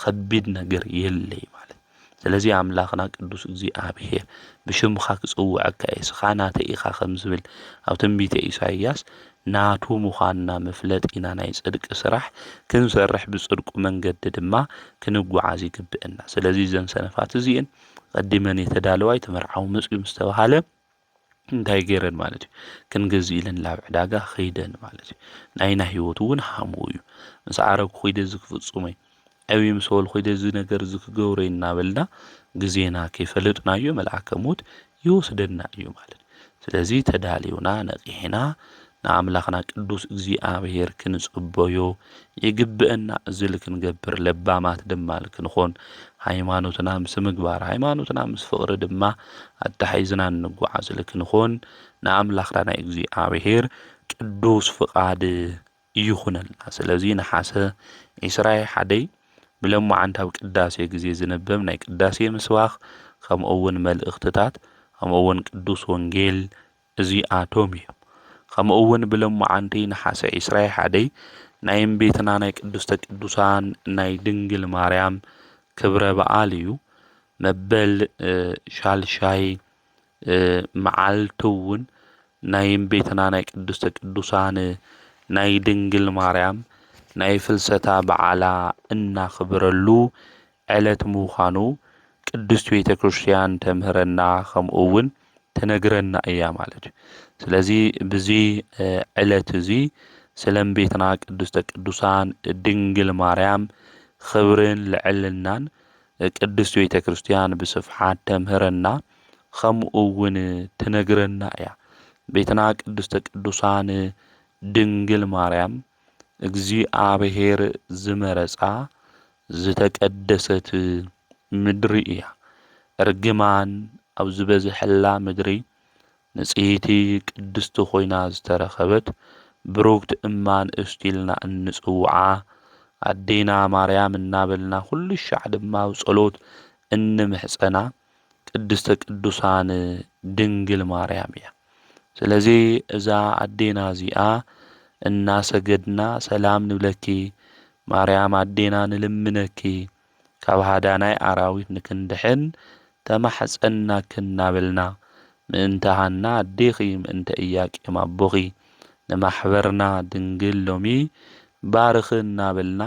ከቢድ ነገር የለይ ማለት። ስለዚ ኣምላኽና ቅዱስ እግዚኣብሔር፣ "ብሽምኻ ክጽውዐካ እየ፣ ስኻ ናተይ ኢኻ" ከም ዝብል ኣብ ትንቢተ ኢሳይያስ፣ ናቱ ምዃንና መፍለጢና ናይ ጽድቂ ስራሕ ክንሰርሕ፣ ብጽድቁ መንገዲ ድማ ክንጓዓዝ ይግብአና። ስለዚ እዘን ሰነፋት እዚኤን ቀዲመን የተዳለዋ፣ እቲ መርዓዊ መጺኡ ምስ ተባሃለ እንታይ ገይረን ማለት እዩ? ክንገዝእ ኢለን ናብ ዕዳጋ ኸይደን ማለት እዩ። ናይና ህይወት እውን ሃምኡ እዩ። "ምስ ዓረግኩ ኸይደ እዚ ክፍጽሞ እዩ፣ ዕብይ ምስ በልኩ ኸይደ እዚ ነገር እዚ ክገብሮ እዩ" እናበልና ግዜና ከይፈለጥናዮ መልኣከ ሞት ይወስደና እዩ ማለት እዩ። ስለዚ ተዳሊውና ነቒሕና ንኣምላኽና ቅዱስ እግዚኣብሔር ክንጽበዮ ይግብአና። እዚ ልክንገብር ለባማት ድማ ልክንኾን፣ ሃይማኖትና ምስ ምግባር፣ ሃይማኖትና ምስ ፍቕሪ ድማ ኣተሓሒዝና እንጓዓዝ ልክንኾን፣ ንኣምላኽና ናይ እግዚኣብሔር ቅዱስ ፍቓድ ይኹነልና። ስለዚ ነሓሰ ዒስራ ሓደይ ብለማዓንቲ ኣብ ቅዳሴ ግዜ ዝንበብ ናይ ቅዳሴ ምስባኽ፣ ከምኡ እውን መልእኽትታት፣ ከምኡ እውን ቅዱስ ወንጌል እዚኣቶም እዮም። ከምኡ እውን ብለማዓንቲ ነሓሰ ዒስራ ሓደይ ናይ እምቤትና ናይ ቅድስተ ቅዱሳን ናይ ድንግል ማርያም ክብረ በዓል እዩ። መበል፣ እ፣ ሻልሻይ፣ እ፣ መዓልቲ እውን ናይ እምቤትና ናይ ቅድስተ ቅዱሳን ናይ ድንግል ማርያም ናይ ፍልሰታ በዓላ እናኽብረሉ ዕለት ምዃኑ ቅድስት ቤተ ክርስቲያን ተምህረና፣ ከምኡ እውን ትነግረና እያ ማለት እዩ። ስለዚ ብዚ፣ እ፣ ዕለት እዚ ስለ እምቤትና ቅድስተ ቅዱሳን ድንግል ማርያም ክብርን ልዕልናን ቅድስት ቤተ ክርስቲያን ብስፍሓት ተምህረና፣ ከምኡ እውን ትነግረና እያ። ቤትና ቅድስተ ቅዱሳን ድንግል ማርያም እግዚኣብሔር ዝመረጻ ዝተቀደሰት ምድሪ እያ። እርግማን ኣብ ዝበዝሐላ ምድሪ ንጽህቲ ቅድስቲ ኮይና ዝተረኸበት ብሩክት እማ ንእስቲ ኢልና እንጽውዓ ኣዴና ማርያም እናበልና ኩሉ ሻዕ ድማ ኣብ ጸሎት እንምሕጸና ቅድስተ ቅዱሳን ድንግል ማርያም እያ። ስለዚ እዛ ኣዴና እዚኣ እናሰገድና ሰላም ንብለኪ ማርያም ኣዴና ንልምነኪ ካብ ሃዳናይ ኣራዊት ንክንድሕን ተማሕጸናኪ እናበልና ምእንተ ሃና ኣዴኺ ምእንተ ኢያቄም ኣቦኺ ንማሕበርና ድንግል ሎሚ ባርኺ እናበልና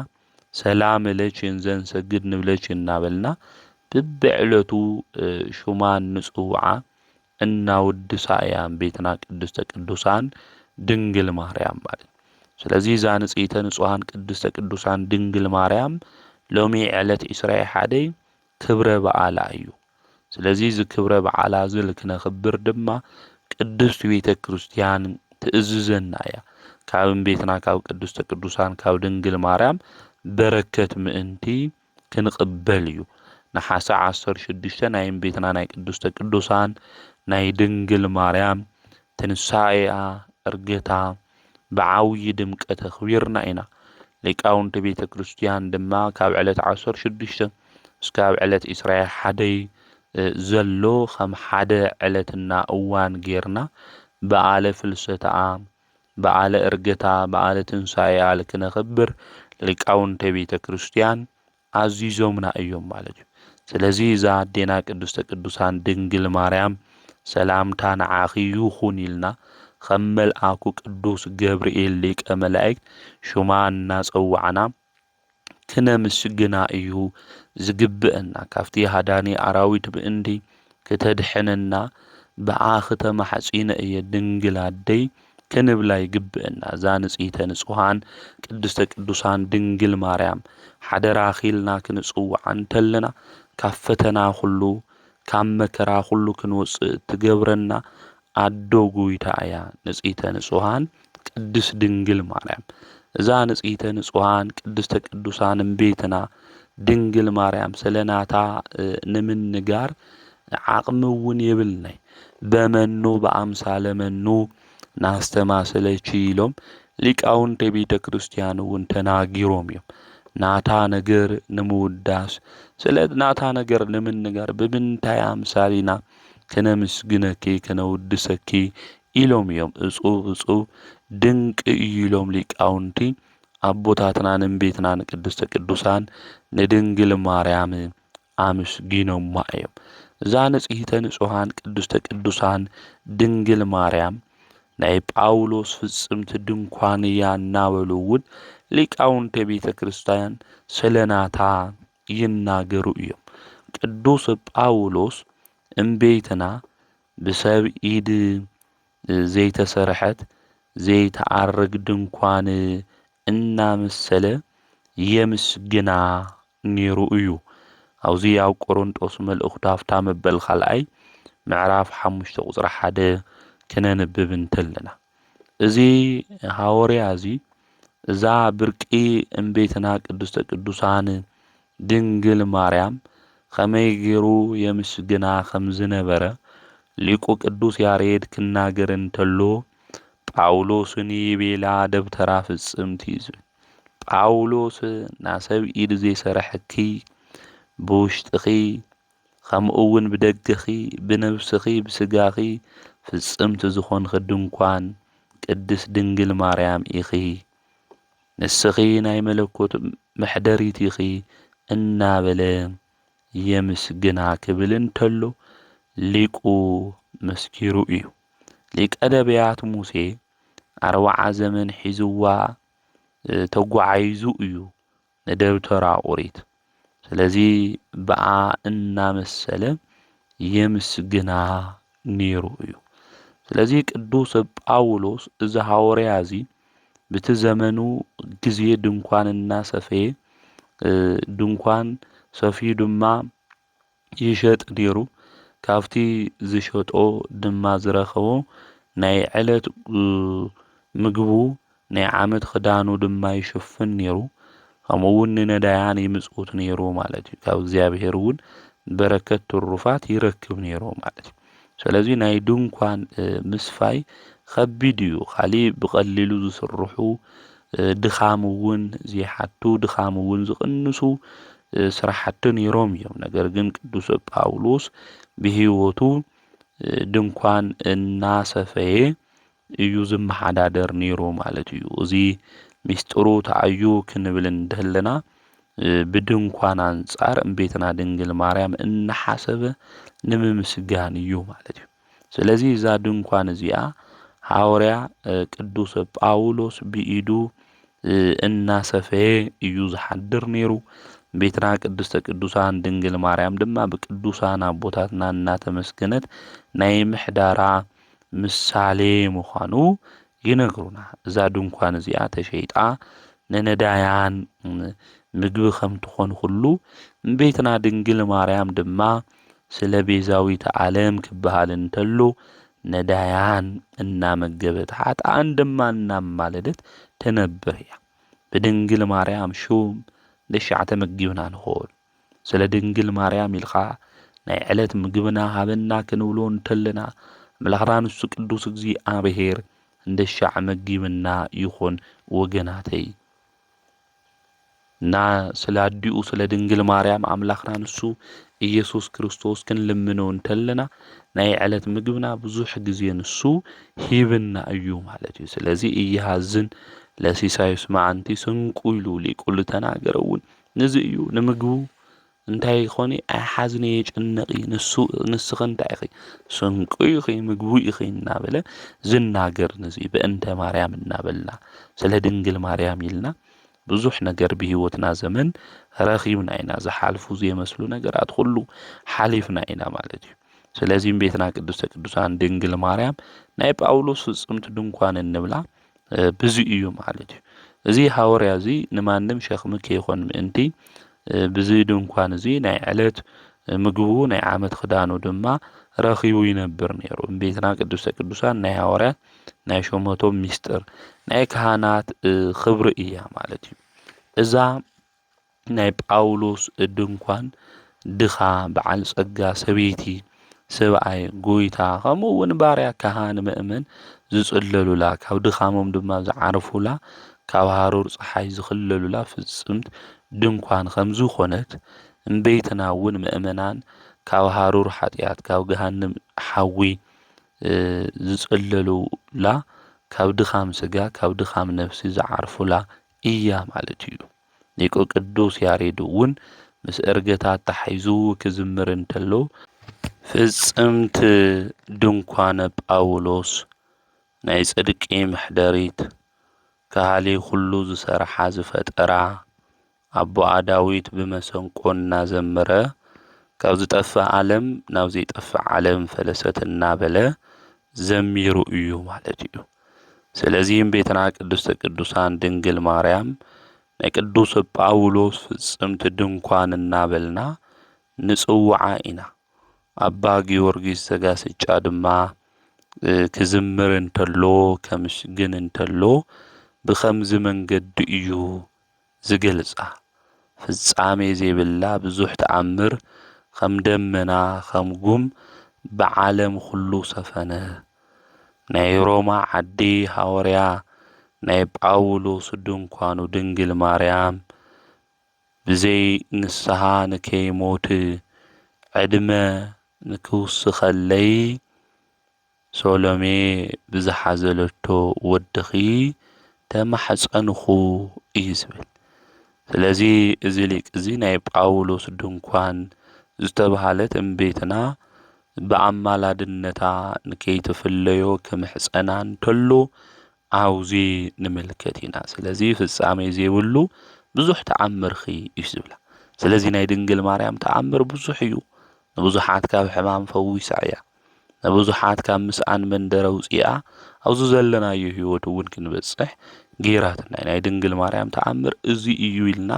ሰላም ለኪ እንዘንሰግድ ንብለኪ እናበልና ብብዕለቱ ሹማን ንጽውዓ እናወድሳ እያ ቤትና ቅድስተ ቅዱሳን ድንግል ማርያም ማለት። ስለዚ እዛ ንጽሕተ ንጹሃን ቅድስተ ቅዱሳን ድንግል ማርያም ሎሚ ዕለት ዕስራ ሓደ ክብረ በዓላ እዩ። ስለዚ እዚ ክብረ በዓላ እዚ ልክነኽብር ድማ ቅድስት ቤተ ክርስቲያን ትእዝዘና እያ። ካብ እምቤትና ካብ ቅድስተ ቅዱሳን ካብ ድንግል ማርያም በረከት ምእንቲ ክንቕበል እዩ። ነሓሰ ዓሰርተ ሽዱሽተ ናይ እምቤትና ናይ ቅድስተ ቅዱሳን ናይ ድንግል ማርያም ትንሳኤኣ እርገታ ብዓብዪ ድምቀት ኣኽቢርና ኢና። ሊቃውንቲ ቤተ ክርስቲያን ድማ ካብ ዕለት ዓሰርተ ሽዱሽተ እስካብ ዕለት ዕስራ ሓደይ ዘሎ ከም ሓደ ዕለትና እዋን ጌርና በዓለ ፍልሰታኣ በዓለ እርገታ በዓለ ትንሳኤኣ ልክነኽብር ሊቃውንተ ቤተ ክርስቲያን ኣዚዞምና እዮም ማለት እዩ። ስለዚ እዛ ኣዴና ቅድስተ ቅዱሳን ድንግል ማርያም ሰላምታ ንዓኺ ይኹን ኢልና ከም መልኣኩ ቅዱስ ገብርኤል ሊቀ መላእክት ሹማ እናጸዋዕና ክነምስግና እዩ ዝግብእና። ካብቲ ሃዳኒ ኣራዊት ምእንቲ ክተድሕነና ብኣኺ ተማሕጺነ እየ ድንግል ኣደይ ክንብላ ይግብእና። እዛ ንጽሕተ ንጹሃን ቅድስተ ቅዱሳን ድንግል ማርያም ሓደራኺ ኢልና ክንጽውዓ እንተለና ካብ ፈተና ኩሉ ካብ መከራ ኩሉ ክንወጽእ እትገብረና ኣዶ ጎይታ እያ ንጽሕተ ንጹሃን ቅድስት ድንግል ማርያም። እዛ ንጽሕተ ንጹሃን ቅድስተ ቅዱሳን እምቤትና ድንግል ማርያም ስለ ናታ ንምንጋር ዓቕሚ እውን የብልናይ። በመኑ በኣምሳለ መኑ ናስተማሰለች ኢሎም ሊቃውንተ ቤተ ክርስቲያን እውን ተናጊሮም እዮም። ናታ ነገር ንምውዳስ ስለ ናታ ነገር ንምንጋር ብምንታይ ኣምሳል ኢና ክነምስግነኪ ክነውድሰኪ ኢሎም እዮም። እጹብ እጹብ ድንቂ እዩ ኢሎም ሊቃውንቲ ኣቦታትና ንእምቤትና ንቅድስተ ቅዱሳን ንድንግል ማርያም ኣመስጊኖማ እዮም። እዛ ንጽሕተ ንጹሃን ቅድስተ ቅዱሳን ድንግል ማርያም ናይ ጳውሎስ ፍጽምቲ ድንኳን እያ እናበሉ እውን ሊቃውንተ ቤተ ክርስቲያን ስለ ናታ ይናገሩ እዮም። ቅዱስ ጳውሎስ እምቤትና ብሰብ ኢድ ዘይተሰርሐት ዘይተኣርግ ድንኳን እናመሰለ የምስግና ነይሩ እዩ። ኣብዚ ኣብ ቆሮንጦስ መልእኽቱ ሃፍታ መበል ካልኣይ ምዕራፍ ሓሙሽተ ቁጽሪ ሓደ ክነንብብ እንተለና እዚ ሃወርያ እዚ እዛ ብርቂ እምቤትና ቅድስተ ቅዱሳን ድንግል ማርያም ከመይ ገይሩ የምስግና ከም ዝነበረ ሊቁ ቅዱስ ያሬድ ክናገር እንተሎ ጳውሎስን ይቤላ ደብተራ ፍጽምቲ እዩ ዝብል። ጳውሎስ ናሰብ ኢድ ዘይሰረሐኪ ብውሽጥኺ ከምኡ እውን ብደገኺ ብነብስኺ ብስጋኺ ፍጽምቲ ዝኾንኺ ድንኳን ቅድስት ድንግል ማርያም ኢኺ። ንስኺ ናይ መለኮት መሕደሪት ኢኺ እናበለ የምስግና ክብል እንተሎ ሊቁ መስኪሩ እዩ። ሊቀ ነቢያት ሙሴ ኣርብዓ ዘመን ሒዝዋ ተጓዒዙ እዩ ንደብተራ ኦሪት። ስለዚ ብኣ እናመሰለ የምስግና ነይሩ እዩ። ስለዚ ቅዱስ ጳውሎስ እዚ ሃወርያ እዚ ብቲ ዘመኑ ግዜ ድንኳን እናሰፈየ ድንኳን ሰፍዩ ድማ ይሸጥ ነይሩ። ካብቲ ዝሸጦ ድማ ዝረኸቦ ናይ ዕለት ምግቡ ናይ ዓመት ክዳኑ ድማ ይሽፍን ነይሩ። ከምኡ እውን ንነዳያን ይምጽውት ነይሩ ማለት እዩ። ካብ እግዚኣብሔር እውን በረከት ትሩፋት ይረክብ ነይሩ ማለት እዩ። ስለዚ ናይ ድንኳን ምስፋይ ከቢድ እዩ። ካሊእ ብቐሊሉ ዝስርሑ ድኻም እውን ዘይሓቱ፣ ድኻም እውን ዝቕንሱ ስራሕቲ ነይሮም እዮም። ነገር ግን ቅዱስ ጳውሎስ ብህይወቱ ድንኳን እናሰፈየ እዩ ዝመሓዳደር ነይሩ ማለት እዩ። እዚ ሚስጥሩ ተኣዩ ክንብል እንተለና ብድንኳን ኣንጻር እምቤትና ድንግል ማርያም እናሓሰበ ንምምስጋን እዩ ማለት እዩ። ስለዚ እዛ ድንኳን እዚኣ ሃወርያ ቅዱስ ጳውሎስ ብኢዱ እናሰፈየ እዩ ዝሓድር ነይሩ። ቤትና ቅድስተ ቅዱሳን ድንግል ማርያም ድማ ብቅዱሳን ኣቦታትና እናተመስገነት ናይ ምሕዳራ ምሳሌ ምዃኑ ይነግሩና። እዛ ድንኳን እዚኣ ተሸይጣ ንነዳያን ምግቢ ከም ትኾን ኩሉ፣ እምቤትና ድንግል ማርያም ድማ ስለ ቤዛዊት ዓለም ክበሃል እንተሎ ነዳያን እናመገበት፣ ኃጥኣን ድማ እናማለደት ትነብር እያ። ብድንግል ማርያም ሹም ንሻዕ ተመጊብና ንኾን። ስለ ድንግል ማርያም ኢልኻ ናይ ዕለት ምግብና ሃበና ክንብሎ እንተለና፣ ኣምላኽና ንሱ ቅዱስ እግዚኣብሔር እንደሻዕ መጊብና ይኾን ወገናተይ። እና ስለ ኣዲኡ ስለ ድንግል ማርያም ኣምላኽና ንሱ ኢየሱስ ክርስቶስ ክንልምኖ እንተለና፣ ናይ ዕለት ምግብና ብዙሕ ግዜ ንሱ ሂብና እዩ ማለት እዩ። ስለዚ እይሃዝን ለሲሳዩስ መዓንቲ ስንቁ ኢሉ ሊቁ ልተናገረ እውን ነዚ እዩ። ንምግቡ እንታይ ይኾን? ኣይሓዝን እየ፣ ጭነቕ እዩ። ንሱ፣ ንስኺ እንታይ ኢኺ? ስንቁ ኢኺ፣ ምግቡ ኢኺ እናበለ ዝናገር ነዚ በእንተ ማርያም እናበልና ስለ ድንግል ማርያም ኢልና ብዙሕ ነገር ብህይወትና ዘመን ረኺብና ኢና። ዝሓልፉ ዘይመስሉ ነገራት ኩሉ ሓሊፍና ኢና ማለት እዩ። ስለዚ እምቤትና ቅድስተ ቅዱሳን ድንግል ማርያም ናይ ጳውሎስ ፍጽምቲ ድንኳን እንብላ፣ እ፣ ብዚ እዩ ማለት እዩ። እዚ ሃወርያ እዚ ንማንም ሸኽሚ ከይኾን ምእንቲ፣ እ፣ ብዚ ድንኳን እዚ ናይ ዕለት ምግቡ ናይ ዓመት ክዳኑ ድማ ረኺቡ ይነብር ነይሩ። እምቤትና ቅድስተ ቅዱሳን ናይ ሃወርያት ናይ ሸመቶም ሚስጥር ናይ ካህናት፣ እ፣ ክብሪ እያ ማለት እዩ። እዛ ናይ ጳውሎስ ድንኳን ድኻ፣ በዓል ጸጋ፣ ሰበይቲ፣ ሰብኣይ፣ ጎይታ፣ ከምኡ እውን ባርያ፣ ካህን፣ ምእመን ዝጽለሉላ፣ ካብ ድኻሞም ድማ ዝዓርፉላ፣ ካብ ሃሩር ጸሓይ ዝኽለሉላ ፍጽምት ድንኳን ከም ዝኾነት፣ እምቤትና እውን ምእመናን ካብ ሃሩር ሓጢኣት፣ ካብ ገሃንም ሓዊ፣ እ፣ ዝጽለሉላ፣ ካብ ድኻም ስጋ፣ ካብ ድኻም ነፍሲ ዝዓርፉላ እያ ማለት እዩ። ሊቁ ቅዱስ ያሬድ እውን ምስ ዕርገታ ኣተሓሒዙ ክዝምር እንተሎ፣ ፍጽምቲ ድንኳነ ጳውሎስ፣ ናይ ጽድቂ መሕደሪት፣ ከሃሊ ኩሉ ዝሰርሓ ዝፈጠራ፣ ኣቦኣ ዳዊት ብመሰንቆ እናዘመረ፣ ካብ ዝጠፍእ ዓለም ናብ ዘይጠፍእ ዓለም ፈለሰት እናበለ ዘሚሩ እዩ ማለት እዩ። ስለዚህም ቤትና ቅድስተ ቅዱሳን ድንግል ማርያም ናይ ቅዱስ ጳውሎስ ፍጽምቲ ድንኳን እናበልና ንጽውዓ ኢና። ኣባ ጊዮርጊስ ዘጋስጫ ድማ፣ እ፣ ክዝምር እንተሎ፣ ከምስግን እንተሎ፣ ብኸምዚ መንገዲ እዩ ዝገልጻ። ፍጻሜ ዘይብላ ብዙሕ ተኣምር፣ ከም ደመና፣ ከም ጉም ብዓለም ኩሉ ሰፈነ። ናይ ሮማ ዓዲ ሃወርያ ናይ ጳውሎስ ድንኳኑ ድንግል ማርያም፣ ብዘይ ንስሓ ንከይሞት ዕድመ ንክውስኸለይ፣ ሶሎሜ ብዝሓዘለቶ ወድኺ ተማሕጸንኹ እዩ ዝብል። ስለዚ እዚ ሊቅ እዚ ናይ ጳውሎስ ድንኳን ዝተባህለት እምቤትና ብኣማላድነታ ንከይትፍለዮ ክምሕጸና እንተሎ፣ ኣብዚ ንምልከት ኢና። ስለዚ ፍጻሜ ዘይብሉ ብዙሕ ተኣምርኺ እዩ ዝብላ። ስለዚ ናይ ድንግል ማርያም ተኣምር ብዙሕ እዩ። ንብዙሓት ካብ ሕማም ፈዊሳ እያ። ንብዙሓት ካብ ምስኣን መንደር ኣውፂኣ፣ ኣብዚ ዘለናዮ ህይወት እውን ክንበፅሕ ገይራትና። ናይ ድንግል ማርያም ተኣምር እዚ እዩ ኢልና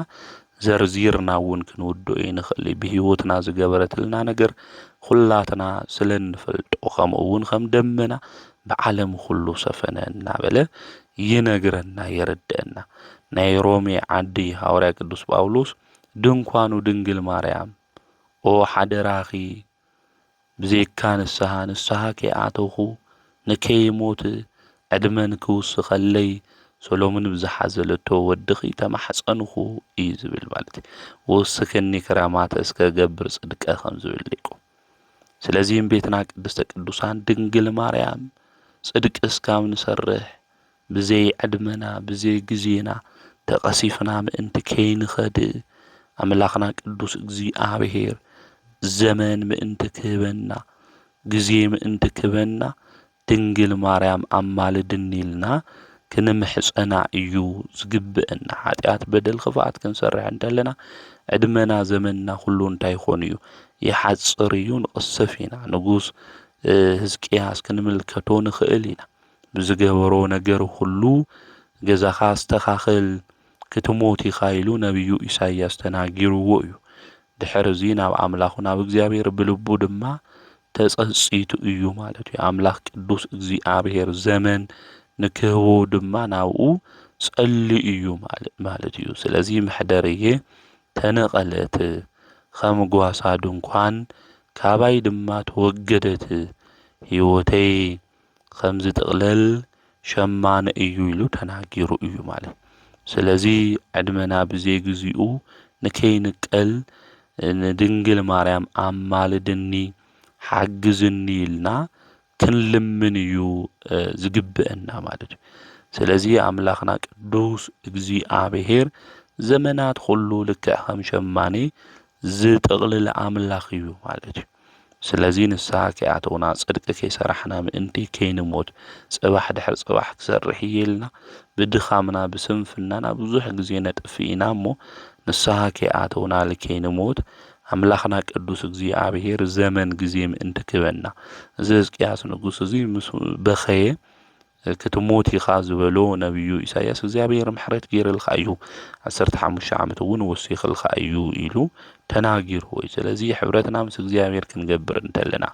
ዘርዚርና እውን ክንውድኦ ይንኽእል እዩ። ብህይወትና ዝገበረትልና ነገር ኩላትና ስለ እንፈልጦ፣ ከምኡ እውን ከም ደመና ብዓለም ኩሉ ሰፈነ እናበለ ይነግረና፣ የረድአና። ናይ ሮሜ ዓዲ ሃዋርያ ቅዱስ ጳውሎስ ድንኳኑ ድንግል ማርያም፣ ኦ ሓደራኺ ብዘይካ ንስሓ፣ ንስሓ ከይኣተኹ ንከይሞት ዕድመን ክውስኸለይ ሰሎምን ብዝሓዘለቶ ወድኺ ተማሕጸንኹ እዩ ዝብል ማለት እዩ። ወስኽኒ ክራማተ እስከ ገብር ጽድቀ ከም ዝብል ሊቁ። ስለዚ እምቤትና ቅድስተ ቅዱሳን ድንግል ማርያም ጽድቂ እስካብ ንሰርሕ ብዘይ ዕድመና ብዘይ ግዜና ተቐሲፍና ምእንቲ ከይንኸድ ኣምላኽና ቅዱስ እግዚኣብሔር ዘመን ምእንቲ ክህበና ግዜ ምእንቲ ክህበና ድንግል ማርያም ኣማልድኒ ኢልና ክንምሕጸና እዩ ዝግብእና። ሓጢኣት በደል ክፍኣት ክንሰርሕ እንተለና ዕድመና ዘመንና ኩሉ እንታይ ይኾን እዩ? ይሓጽር እዩ፣ ንቕሰፍ ኢና። ንጉስ ህዝቅያስ ክንምልከቶ ንኽእል ኢና። ብዝገበሮ ነገር ኩሉ ገዛኻ ኣስተኻኽል ክትሞት ኢኻ ኢሉ ነቢዩ ኢሳይያስ ተናጊርዎ እዩ። ድሕሪ እዚ ናብ ኣምላኹ ናብ እግዚኣብሔር ብልቡ ድማ ተጸጺቱ እዩ ማለት እዩ። ኣምላኽ ቅዱስ እግዚኣብሔር ዘመን ንክህቦ ድማ ናብኡ ጸልዩ እዩ ማለት እዩ። ስለዚ መሕደርየ ተነቐለት፣ ከም ጓሳ ድንኳን ካባይ ድማ ተወገደት። ህይወተይ ከም ዝጥቕለል ሸማነ እዩ ኢሉ ተናጊሩ እዩ ማለት። ስለዚ ዕድመና ብዘይ ግዚኡ ንከይንቀል ንድንግል ማርያም ኣማልድኒ ሓግዝኒ ኢልና ክንልምን እዩ ዝግብእና ማለት እዩ። ስለዚ ኣምላኽና ቅዱስ እግዚኣብሔር ዘመናት ኩሉ ልክዕ ከም ሸማኔ ዝጥቕልል ኣምላኽ እዩ ማለት እዩ። ስለዚ ንስሓ ከይኣተውና ጽድቂ ከይሰራሕና ምእንቲ ከይንሞት ጽባሕ ድሕሪ ጽባሕ ክሰርሕ እየ ኢልና ብድኻምና ብስንፍናና ብዙሕ ግዜ ነጥፍእ ኢና እሞ ንስሓ ከይኣተውና ልከይንሞት ኣምላኽና ቅዱስ እግዚኣብሔር ዘመን ግዜ ምእንቲ ክበና እዚ ህዝቅያስ ንጉስ እዚ ምስ በኸየ ክትሞት ኢኻ ዝበሎ ነቢዩ ኢሳያስ እግዚኣብሔር ምሕረት ገይርልካ እዩ፣ ዓሰርተ ሓሙሽተ ዓመት እውን ወሲኽልካ እዩ ኢሉ ተናጊርዎ እዩ። ስለዚ ሕብረትና ምስ እግዚኣብሔር ክንገብር እንተለና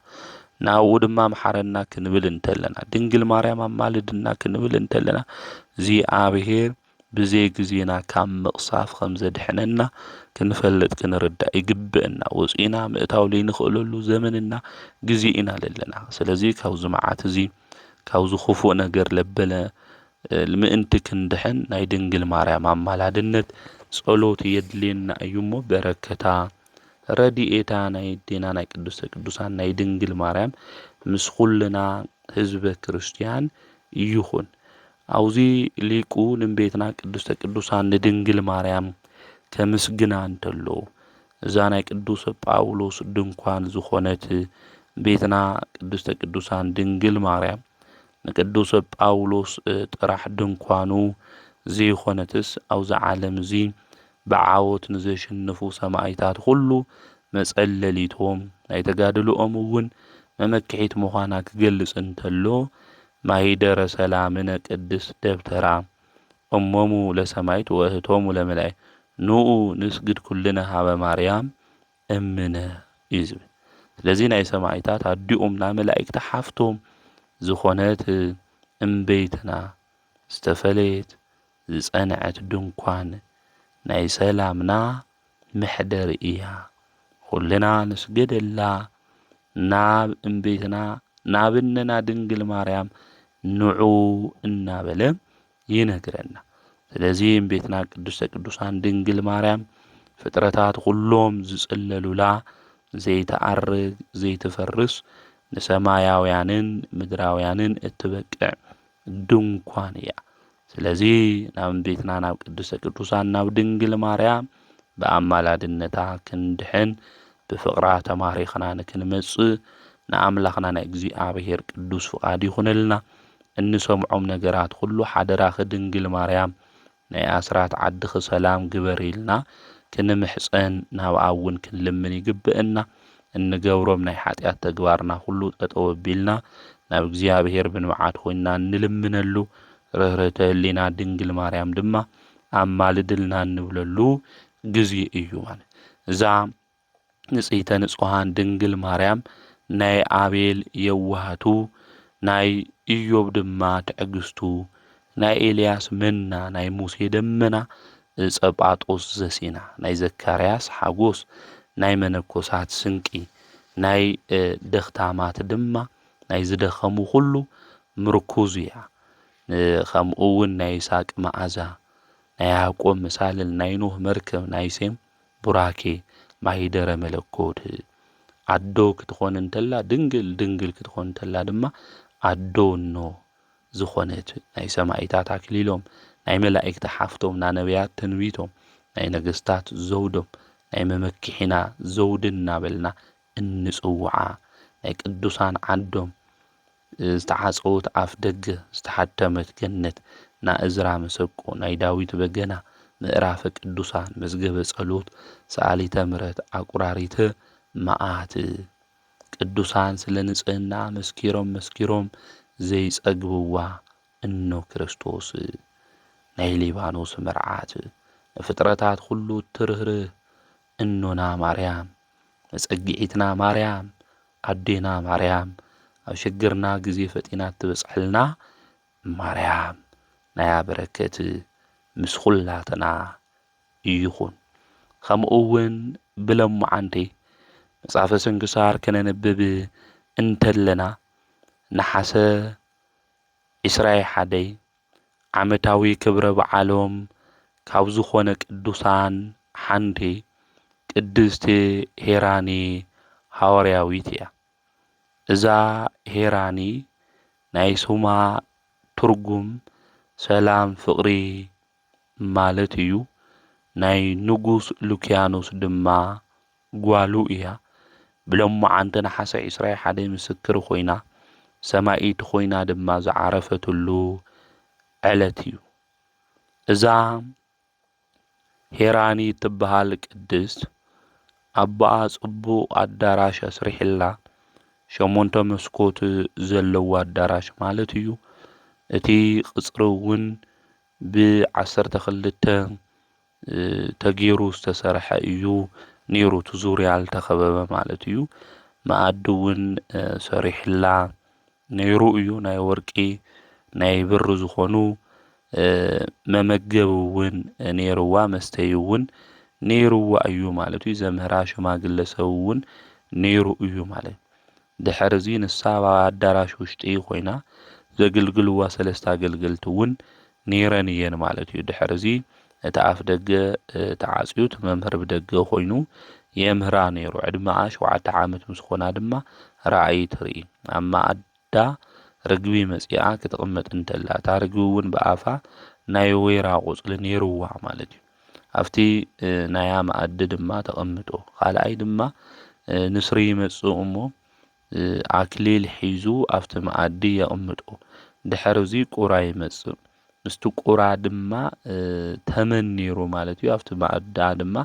ናብኡ ድማ መሓረና ክንብል እንተለና ድንግል ማርያም ኣማልድና ክንብል እንተለና እግዚኣብሔር ብዘይ ግዜና ካብ ምቕሳፍ ከም ዘድሕነና ክንፈልጥ ክንርዳእ ይግብእና። ወፂእና ምእታው ለይንኽእለሉ ዘመንና ግዜ ኢና ለለና። ስለዚ ካብዚ መዓት እዚ ካብዚ ክፉእ ነገር ለበለ ምእንቲ ክንድሕን ናይ ድንግል ማርያም ኣማላድነት ጸሎት የድልየና እዩ እሞ በረከታ ረድኤታ ናይ ኣዴና ናይ ቅድስተ ቅዱሳን ናይ ድንግል ማርያም ምስ ኩልና ህዝበ ክርስቲያን ይኹን። ኣብዚ ሊቁ ንእምቤትና ቅድስተ ቅዱሳን ንድንግል ማርያም ከምስግና እንተሎ እዛ ናይ ቅዱስ ጳውሎስ ድንኳን ዝኾነት ቤትና ቅድስተ ቅዱሳን ድንግል ማርያም ንቅዱስ ጳውሎስ ጥራሕ ድንኳኑ ዘይኮነትስ ኣብዚ ዓለም እዚ ብዓወት ንዘሸንፉ ሰማይታት ኩሉ መጸለሊቶም ናይ ተጋድልኦም እውን መመክሒት ምዃና ክገልጽ እንተሎ ማሂደረ ሰላምነ ቅድስት ደብተራ እሞሙ ለሰማይት ወእህቶሙ ለመላእክት ንኡ ንስግድ ኩልነ ሃበ ማርያም እምነ እዩ ዝብል። ስለዚ ናይ ሰማይታት ኣዲኦም ናይ መላእክቲ ሓፍቶም ዝኾነት እምበይትና ዝተፈለየት ዝጸንዐት ድንኳን ናይ ሰላምና መሕደሪ እያ። ኩልና ንስገደላ ናብ እምቤትና ናብ እነና ድንግል ማርያም ንዑ እናበለ ይነግረና። ስለዚ እምቤትና ቅድስተ ቅዱሳን ድንግል ማርያም ፍጥረታት ኩሎም ዝጽለሉላ ዘይትኣርግ ዘይትፈርስ ንሰማያውያንን ምድራውያንን እትበቅዕ ድንኳን እያ። ስለዚ ናብ እምቤትና ናብ ቅድስተ ቅዱሳን ናብ ድንግል ማርያም ብኣማላድነታ ክንድሕን ብፍቕራ ተማሪኽና ንክንመጽእ ንኣምላኽና ናይ እግዚኣብሔር ቅዱስ ፍቓድ ይኹነልና። እንሰምዖም ነገራት ኩሉ ሓደራኺ ድንግል ማርያም ናይ ኣስራት ዓድኺ ሰላም ግበሪ ኢልና ክንምሕጸን ናብኣ እውን ክንልምን ይግብእና። እንገብሮም ናይ ሓጢኣት ተግባርና ኩሉ ጠጠው ኣቢልና ናብ እግዚኣብሔር ብንብዓት ኮይንና እንልምነሉ ርህርህተ ህሊና ድንግል ማርያም ድማ ኣማልድልና እንብለሉ ግዜ እዩ ማለት እዛ ንጽሕተ ንጹሃን ድንግል ማርያም ናይ ኣቤል የዋህቱ ናይ ኢዮብ ድማ ትዕግስቱ ናይ ኤልያስ መና፣ ናይ ሙሴ ደመና፣ ጸጳጦስ ዘሲና፣ ናይ ዘካርያስ ሓጎስ፣ ናይ መነኮሳት ስንቂ፣ ናይ ደኽታማት ድማ፣ ናይ ዝደኸሙ ኩሉ ምርኩዝ እያ። ከምኡ እውን ናይ ይስሐቅ መዓዛ፣ ናይ ያዕቆብ መሳልል፣ ናይ ኖህ መርከብ፣ ናይ ሴም ቡራኬ፣ ማሂደረ መለኮት። ኣዶ ክትኾን እንተላ ድንግል፣ ድንግል ክትኾን እንተላ ድማ ኣዶ እኖ ዝኾነት፣ ናይ ሰማኢታት ኣክሊሎም፣ ናይ መላእክቲ ሓፍቶም፣ ናይ ነቢያት ትንቢቶም፣ ናይ ነገስታት ዘውዶም፣ ናይ መመክሒና ዘውዲ እናበልና እንጽውዓ፣ ናይ ቅዱሳን ዓዶም፣ ዝተዓጸወት ኣፍ ደገ፣ ዝተሓተመት ገነት፣ ናይ እዝራ መሰንቆ፣ ናይ ዳዊት በገና፣ ምዕራፈ ቅዱሳን፣ መዝገበ ጸሎት፣ ሰኣሊተ ምሕረት፣ ኣቁራሪተ መዓት። ቅዱሳን ስለ ንጽህና መስኪሮም መስኪሮም ዘይጸግብዋ እኖ ክርስቶስ። ናይ ሊባኖስ መርዓት፣ ንፍጥረታት ኩሉ እትርህርህ እኖና ማርያም፣ መጸግዒትና ማርያም፣ ኣዴና ማርያም፣ ኣብ ሽግርና ግዜ ፈጢና እትበጽሐልና ማርያም፣ ናያ በረከት ምስ ኩላትና ይኹን። ከምኡ እውን ብለማዓንቲ መጽሓፈ ስንክሳር ከነንብብ እንተለና፣ ነሓሰ ዕስራይ ሓደይ ዓመታዊ ክብረ በዓሎም ካብ ዝኾነ ቅዱሳን ሓንቲ ቅድስቲ ሄራኒ ሃዋርያዊት እያ። እዛ ሄራኒ ናይ ስማ ትርጉም ሰላም ፍቕሪ ማለት እዩ። ናይ ንጉስ ሉክያኖስ ድማ ጓሉ እያ። ብለማዓንቲ ነሓሰ ዕስራይ ሓደይ ምስክር ኮይና፣ ሰማኢት ኮይና ድማ ዝዓረፈትሉ ዕለት እዩ። እዛ ሄራኒ እትበሃል ቅድስት ኣቦኣ ጽቡቕ ኣዳራሽ ኣስሪሕላ፣ ሸሞንተ መስኮት ዘለዎ ኣዳራሽ ማለት እዩ። እቲ ቅጽሪ እውን ብዓሰርተ ክልተ ተገይሩ ዝተሰርሐ እዩ ነይሩ። እቲ ዙርያ ዝተኸበበ ማለት እዩ። መኣዲ እውን ሰሪሕላ ነይሩ እዩ። ናይ ወርቂ ናይ ብሪ ዝኾኑ መመገቢ እውን ነይርዋ፣ መስተይ እውን ነይርዋ እዩ ማለት እዩ። ዘምህራ ሽማግለ ሰብ እውን ነይሩ እዩ ማለት እዩ። ድሕሪ እዚ ንሳ ኣብ ኣዳራሽ ውሽጢ ኮይና ዘግልግልዋ ሰለስተ ኣገልገልቲ እውን ነይረን እየን ማለት እዩ። ድሕሪ እዚ እቲ ኣፍ ደገ ተዓፅዩ፣ እቲ መምህር ብደገ ኮይኑ የምህራ ነይሩ። ዕድመኣ ሸውዓተ ዓመት ምስ ኮና ድማ ራእይ ትርኢ። ኣብ መኣዳ ርግቢ መፂኣ ክትቕመጥ እንተላ፣ እታ ርግቢ እውን ብኣፋ ናይ ወይራ ቆፅሊ ነይርዋ ማለት እዩ። ኣብቲ ናያ መኣዲ ድማ ተቐምጦ። ካልኣይ ድማ ንስሪ ይመፅእ እሞ ኣክሊል ሒዙ ኣብቲ መኣዲ የቕምጦ። ድሕሪ እዚ ቁራ ይመፅእ። ምስቲ ቁራ ድማ ተመን ነይሩ ማለት እዩ። ኣብቲ መኣዳ ድማ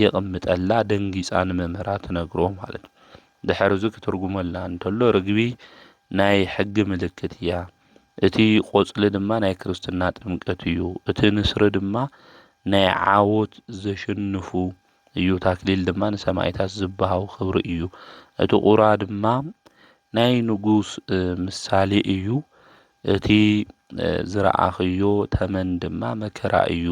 የቕምጠላ፣ ደንጊፃ ንመምህራ ትነግሮ ማለት እዩ። ድሕሪ እዚ ክትርጉመላ እንተሎ፣ ርግቢ ናይ ሕጊ ምልክት እያ። እቲ ቆፅሊ ድማ ናይ ክርስትና ጥምቀት እዩ። እቲ ንስሪ ድማ ናይ ዓወት ዘሽንፉ እዩ። እቲ ኣክሊል ድማ ንሰማእታት ዝበሃው ክብሪ እዩ። እቲ ቁራ ድማ ናይ ንጉስ ምሳሌ እዩ። እቲ ዝረኣኽዮ ተመን ድማ መከራ እዩ።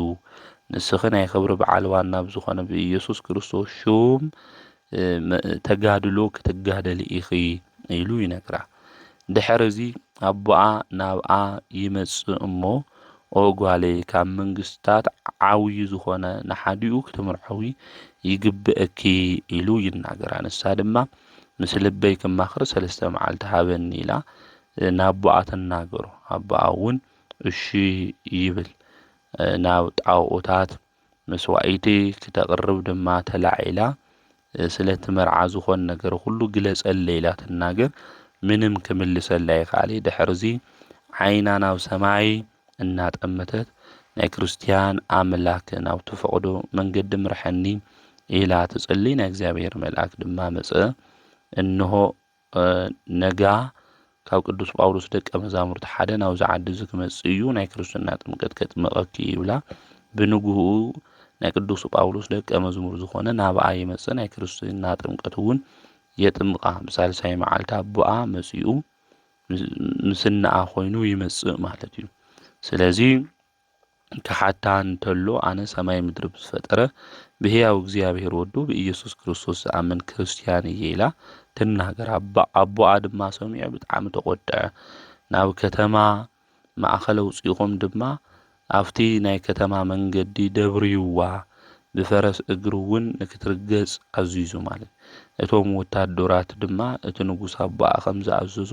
ንስኺ ናይ ክብሪ በዓል ዋና ብዝኾነ ብኢየሱስ ክርስቶስ ሽም ተጋድሎ ክትጋደሊ ኢኺ ኢሉ ይነግራ። ድሕሪ እዚ ኣቦኣ ናብኣ ይመጽእ እሞ፣ ኦ ጓለይ፣ ካብ መንግስታት ዓብዩ ዝኾነ ንሓዲኡ ክትምርዐዊ ይግብእኪ ኢሉ ይናገራ። ንሳ ድማ ምስ ልበይ ክማኽር ሰለስተ መዓልቲ ሃበኒ ኢላ ናቦኣ ትናገሮ። ኣቦኣ እውን እሺ ይብል። ናብ ጣኦታት መስዋኢቲ ክተቕርብ ድማ ተላዒላ፣ ስለቲ መርዓ ዝኾን ነገር ኩሉ ግለጸለይ ኢላ ትናገር። ምንም ክምልሰላ ይኸኣለ። ድሕርዚ ዓይና ናብ ሰማይ እናጠመተት ናይ ክርስትያን ኣምላክ ናብ ትፈቕዶ መንገዲ ምርሐኒ ኢላ ትጽሊ። ናይ እግዚኣብሔር መልኣክ ድማ መጸ። እንሆ ነጋ ካብ ቅዱስ ጳውሎስ ደቀ መዛሙርቲ ሓደ ናብዚ ዓዲ እዚ ክመጽእ እዩ፣ ናይ ክርስትና ጥምቀት ከጥምቐኪ ይብላ። ብንግህኡ ናይ ቅዱስ ጳውሎስ ደቀ መዝሙር ዝኾነ ናብኣ ይመጽእ፣ ናይ ክርስትና ጥምቀት እውን የጥምቓ። ብሳልሳይ መዓልቲ ኣቦኣ መጺኡ ምስ እንኣ ኮይኑ ይመጽእ ማለት እዩ። ስለዚ ክሓታ እንተሎ፣ ኣነ ሰማይ ምድሪ ብዝፈጠረ ብህያው እግዚኣብሔር ወዱ ብኢየሱስ ክርስቶስ ዝኣምን ክርስትያን እየ ኢላ ትናገር። ኣባ-፣ ኣቦኣ ድማ ሰሚዑ ብጣዕሚ ተቖጥዐ። ናብ ከተማ ማእኸል ኣውፂእኹም ድማ ኣብቲ ናይ ከተማ መንገዲ ደብርይዋ፣ ብፈረስ እግሪ እውን ንክትርገጽ ኣዚዙ ማለት። እቶም ወታደራት ድማ እቲ ንጉስ ኣቦኣ ከም ዝኣዘዞ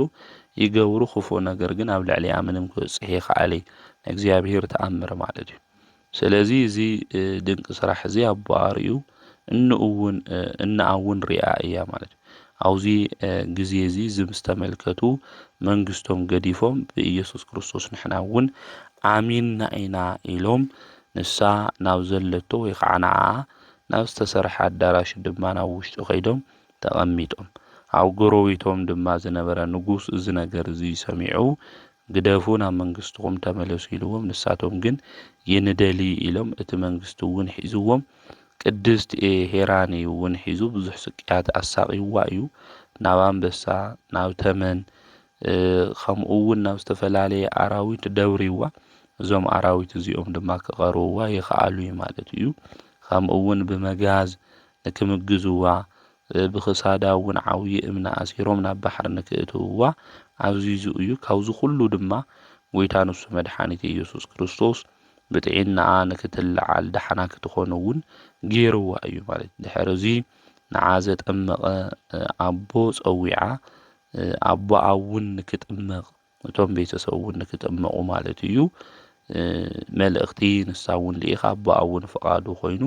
ይገብሩ፣ ክፉእ ነገር ግን ኣብ ልዕሊኣ ምንም ክበጽሕ ይኸኣል እዩ። እግዚኣብሔር ተኣምር ማለት እዩ። ስለዚ እዚ፣ እ፣ ድንቂ ስራሕ እዚ ኣቦኣ ርእዩ፣ እንኡ እውን፣ እ፣ እንኣ እውን ሪኣ እያ ማለት እዩ። ኣብዚ፣ እ፣ ግዜ እዚ እዚ ምስ ተመልከቱ መንግስቶም ገዲፎም ብኢየሱስ ክርስቶስ ንሕና እውን ኣሚንና ኢና ኢሎም ንሳ ናብ ዘለቶ ወይ ከዓ ንዓኣ ናብ ዝተሰርሐ ኣዳራሽ ድማ ናብ ውሽጢ ከይዶም ተቐሚጦም። ኣብ ጎረቤቶም ድማ ዝነበረ ንጉስ እዚ ነገር እዚ ሰሚዑ ግደፉ፣ ናብ መንግስትኹም ተመለሱ ኢልዎም። ንሳቶም ግን ይንደሊ ኢሎም እቲ መንግስቲ እውን ሒዝዎም። ቅድስት ሄራኒ እውን ሒዙ ብዙሕ ስቅያት ኣሳቂዋ እዩ። ናብ ኣንበሳ፣ ናብ ተመን፣ እ፣ ከምኡ እውን ናብ ዝተፈላለየ ኣራዊት ደብርዋ። እዞም ኣራዊት እዚኦም ድማ ክቐርብዋ ይኽኣሉ እዩ ማለት እዩ። ከምኡ እውን ብመጋዝ ንክምግዝዋ፣ እ፣ ብኽሳዳ እውን ዓብዪ እምኒ ኣሲሮም ናብ ባሕሪ ንክእትውዋ ኣዚዙ እዩ። ካብዚ ኩሉ ድማ ጎይታ ንሱ መድሓኒት ኢየሱስ ክርስቶስ ብጥዕናኣ ንክትለዓል ደሓና ክትኾን እውን ገይርዋ እዩ ማለት እዩ። ድሕሪ እዚ ንዓ ዘጠመቐ፣ እ፣ ኣቦ ጸዊዓ፣ እ፣ ኣቦኣ እውን ንክጥመቕ፣ እቶም ቤተሰብ እውን ንክጥመቑ ማለት እዩ። እ፣ መልእኽቲ ንሳ እውን ልኢኻ፣ ኣቦኣ እውን ፍቓዱ ኮይኑ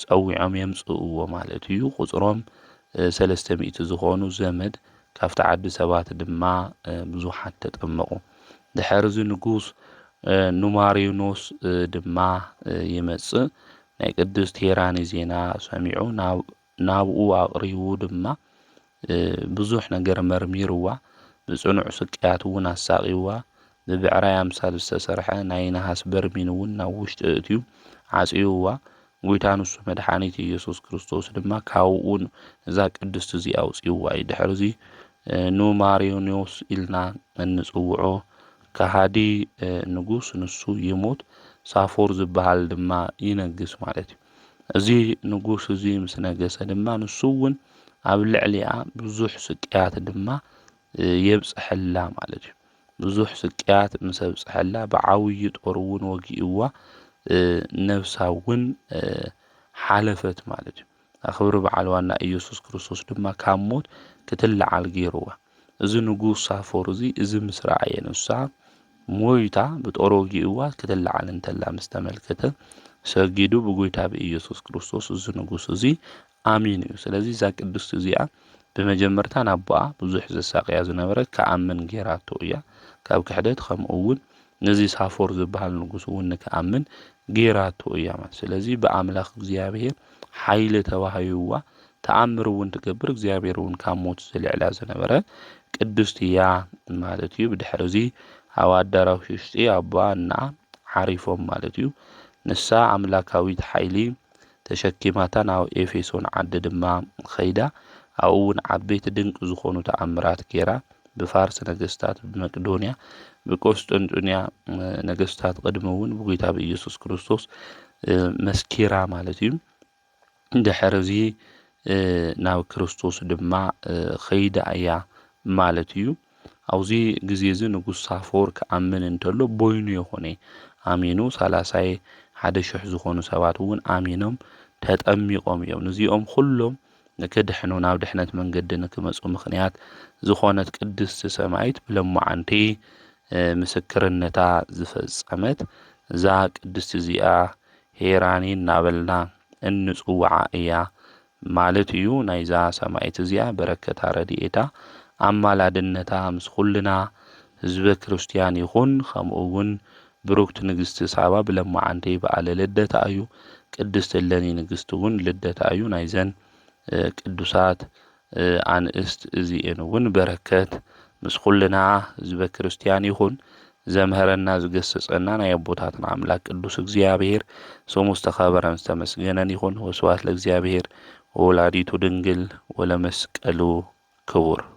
ጸዊዖም የምጽእዎ ማለት እዩ። ቁጽሮም፣ እ፣ ሰለስተ ሚእቲ ዝኾኑ ዘመድ ካብቲ ዓዲ ሰባት ድማ፣ እ፣ ብዙሓት ተጠመቑ። ድሕሪ እዚ ንጉስ፣ እ፣ ኑማሪኖስ፣ እ፣ ድማ፣ እ፣ ይመጽእ። ናይ ቅድስት ሄራኒ ዜና ሰሚዑ ናብ-፣ ናብኡ ኣቕሪቡ ድማ፣ እ፣ ብዙሕ ነገር መርሚርዋ። ብጽኑዕ ስቅያት እውን ኣሳቒዋ። ብብዕራይ ኣምሳል ዝተሰርሐ ናይ ነሃስ በርሚን እውን ናብ ውሽጢ እእትዩ ዓጽይዋ። ጎይታ ንሱ መድሓኒት ኢየሱስ ክርስቶስ ድማ ካብኡ እዛ ቅድስቲ እዚኣ ኣውጽይዋ እዩ። ድሕሪ እዚ፣ እ፣ ኑማሪዮኖስ ኢልና እንጽውዖ ከሃዲ፣ እ፣ ንጉስ ንሱ ይሞት፣ ሳፎር ዝበሃል ድማ ይነግስ ማለት እዩ። እዚ ንጉስ እዚ ምስ ነገሰ ድማ ንሱ እውን ኣብ ልዕሊኣ ብዙሕ ስቅያት ድማ፣ እ፣ የብጽሐላ ማለት እዩ። ብዙሕ ስቅያት ምስ ኣብጽሐላ ብዓብዪ ጦር እውን ወጊእዋ፣ እ፣ ነብሳ እውን፣ እ፣ ሓለፈት ማለት እዩ። ክብሪ በዓል ዋና ኢየሱስ ክርስቶስ ድማ ካብ ሞት ክትለዓል ገይርዋ። እዚ ንጉስ ሳፎር እዚ፣ እዚ ምስ ረኣየ ንሳ ሞይታ ብጦር ወጊእዋ ክትለዓል እንተላ ምስ ተመልከተ፣ ሰጊዱ ብጎይታ ብኢየሱስ ክርስቶስ እዚ ንጉስ እዚ ኣሚኑ እዩ። ስለዚ እዛ ቅድስቲ እዚኣ ብመጀመርታ ናቦኣ ብዙሕ ዘሳቕያ ዝነበረ ክኣምን ጌራቶ እያ። ካብ ክሕደት ከምኡ እውን ነዚ ሳፎር ዝበሃል ንጉስ እውን ንክኣምን ጌራቶ እያ ማለት። ስለዚ ብኣምላኽ እግዚኣብሔር ሓይሊ ተዋሂብዋ ተኣምር እውን ትገብር፣ እግዚኣብሔር እውን ካብ ሞት ዘልዕላ ዝነበረ ቅድስቲ እያ ማለት እዩ። ብድሕሪ እዚ ኣብ ኣዳራሽ ውሽጢ ኣቦኣ እናኣ ዓሪፎም ማለት እዩ። ንሳ ኣምላካዊት ሓይሊ ተሸኪማታ ናብ ኤፌሶን ዓዲ ድማ ኸይዳ፣ ኣብኡ እውን ዓበይቲ ድንቂ ዝኾኑ ተኣምራት ጌራ፣ ብፋርስ ነገስታት፣ ብመቄዶንያ፣ ብቆስጠንጢንያ፣ እ፣ ነገስታት ቅድሚ እውን ብጎይታ ብኢየሱስ ክርስቶስ፣ እ፣ መስኪራ ማለት እዩ። ድሕሪ እዚ፣ እ፣ ናብ ክርስቶስ ድማ፣ እ፣ ኸይዳ እያ ማለት እዩ። ኣብዚ ግዜ እዚ ንጉስ ሳፎር ክኣምን እንተሎ ቦይኑ ይኹን ኣሚኑ፣ ሰላሳይ ሓደ ሽሕ ዝኾኑ ሰባት እውን ኣሚኖም ተጠሚቖም እዮም። ነዚኦም ኩሎም ንክድሕኑ፣ ናብ ድሕነት መንገዲ ንክመጹ ምኽንያት ዝኾነት ቅድስቲ ሰማይት ብለማዓንቲ፣ እ፣ ምስክርነታ ዝፈጸመት እዛ ቅድስቲ እዚኣ ሄራኒ እናበልና እንጽውዓ እያ ማለት እዩ። ናይዛ ሰማይት እዚኣ በረከታ፣ ረድኤታ፣ ኣማላድነታ ምስ ኩልና ህዝበ ክርስትያን ይኹን። ከምኡ እውን ብሩክት ንግስቲ ሳባ ብለማዓንቲ በዓለ ልደታ እዩ። ቅድስት እለኒ ንግስቲ እውን ልደታ እዩ። ናይዘን፣ እ፣ ቅዱሳት፣ እ፣ ኣንስት እዚኤን እውን በረከት ምስ ኩልና ህዝበ ክርስትያን ይኹን። ዘምሀረና ዝገሰጸና ናይ ኣቦታትና ኣምላክ ቅዱስ እግዚኣብሔር ስሙ ዝተኸበረን ዝተመስገነን ይኹን። ወስብሐት ለእግዚኣብሔር ወወላዲቱ ድንግል ወለመስቀሉ ክቡር።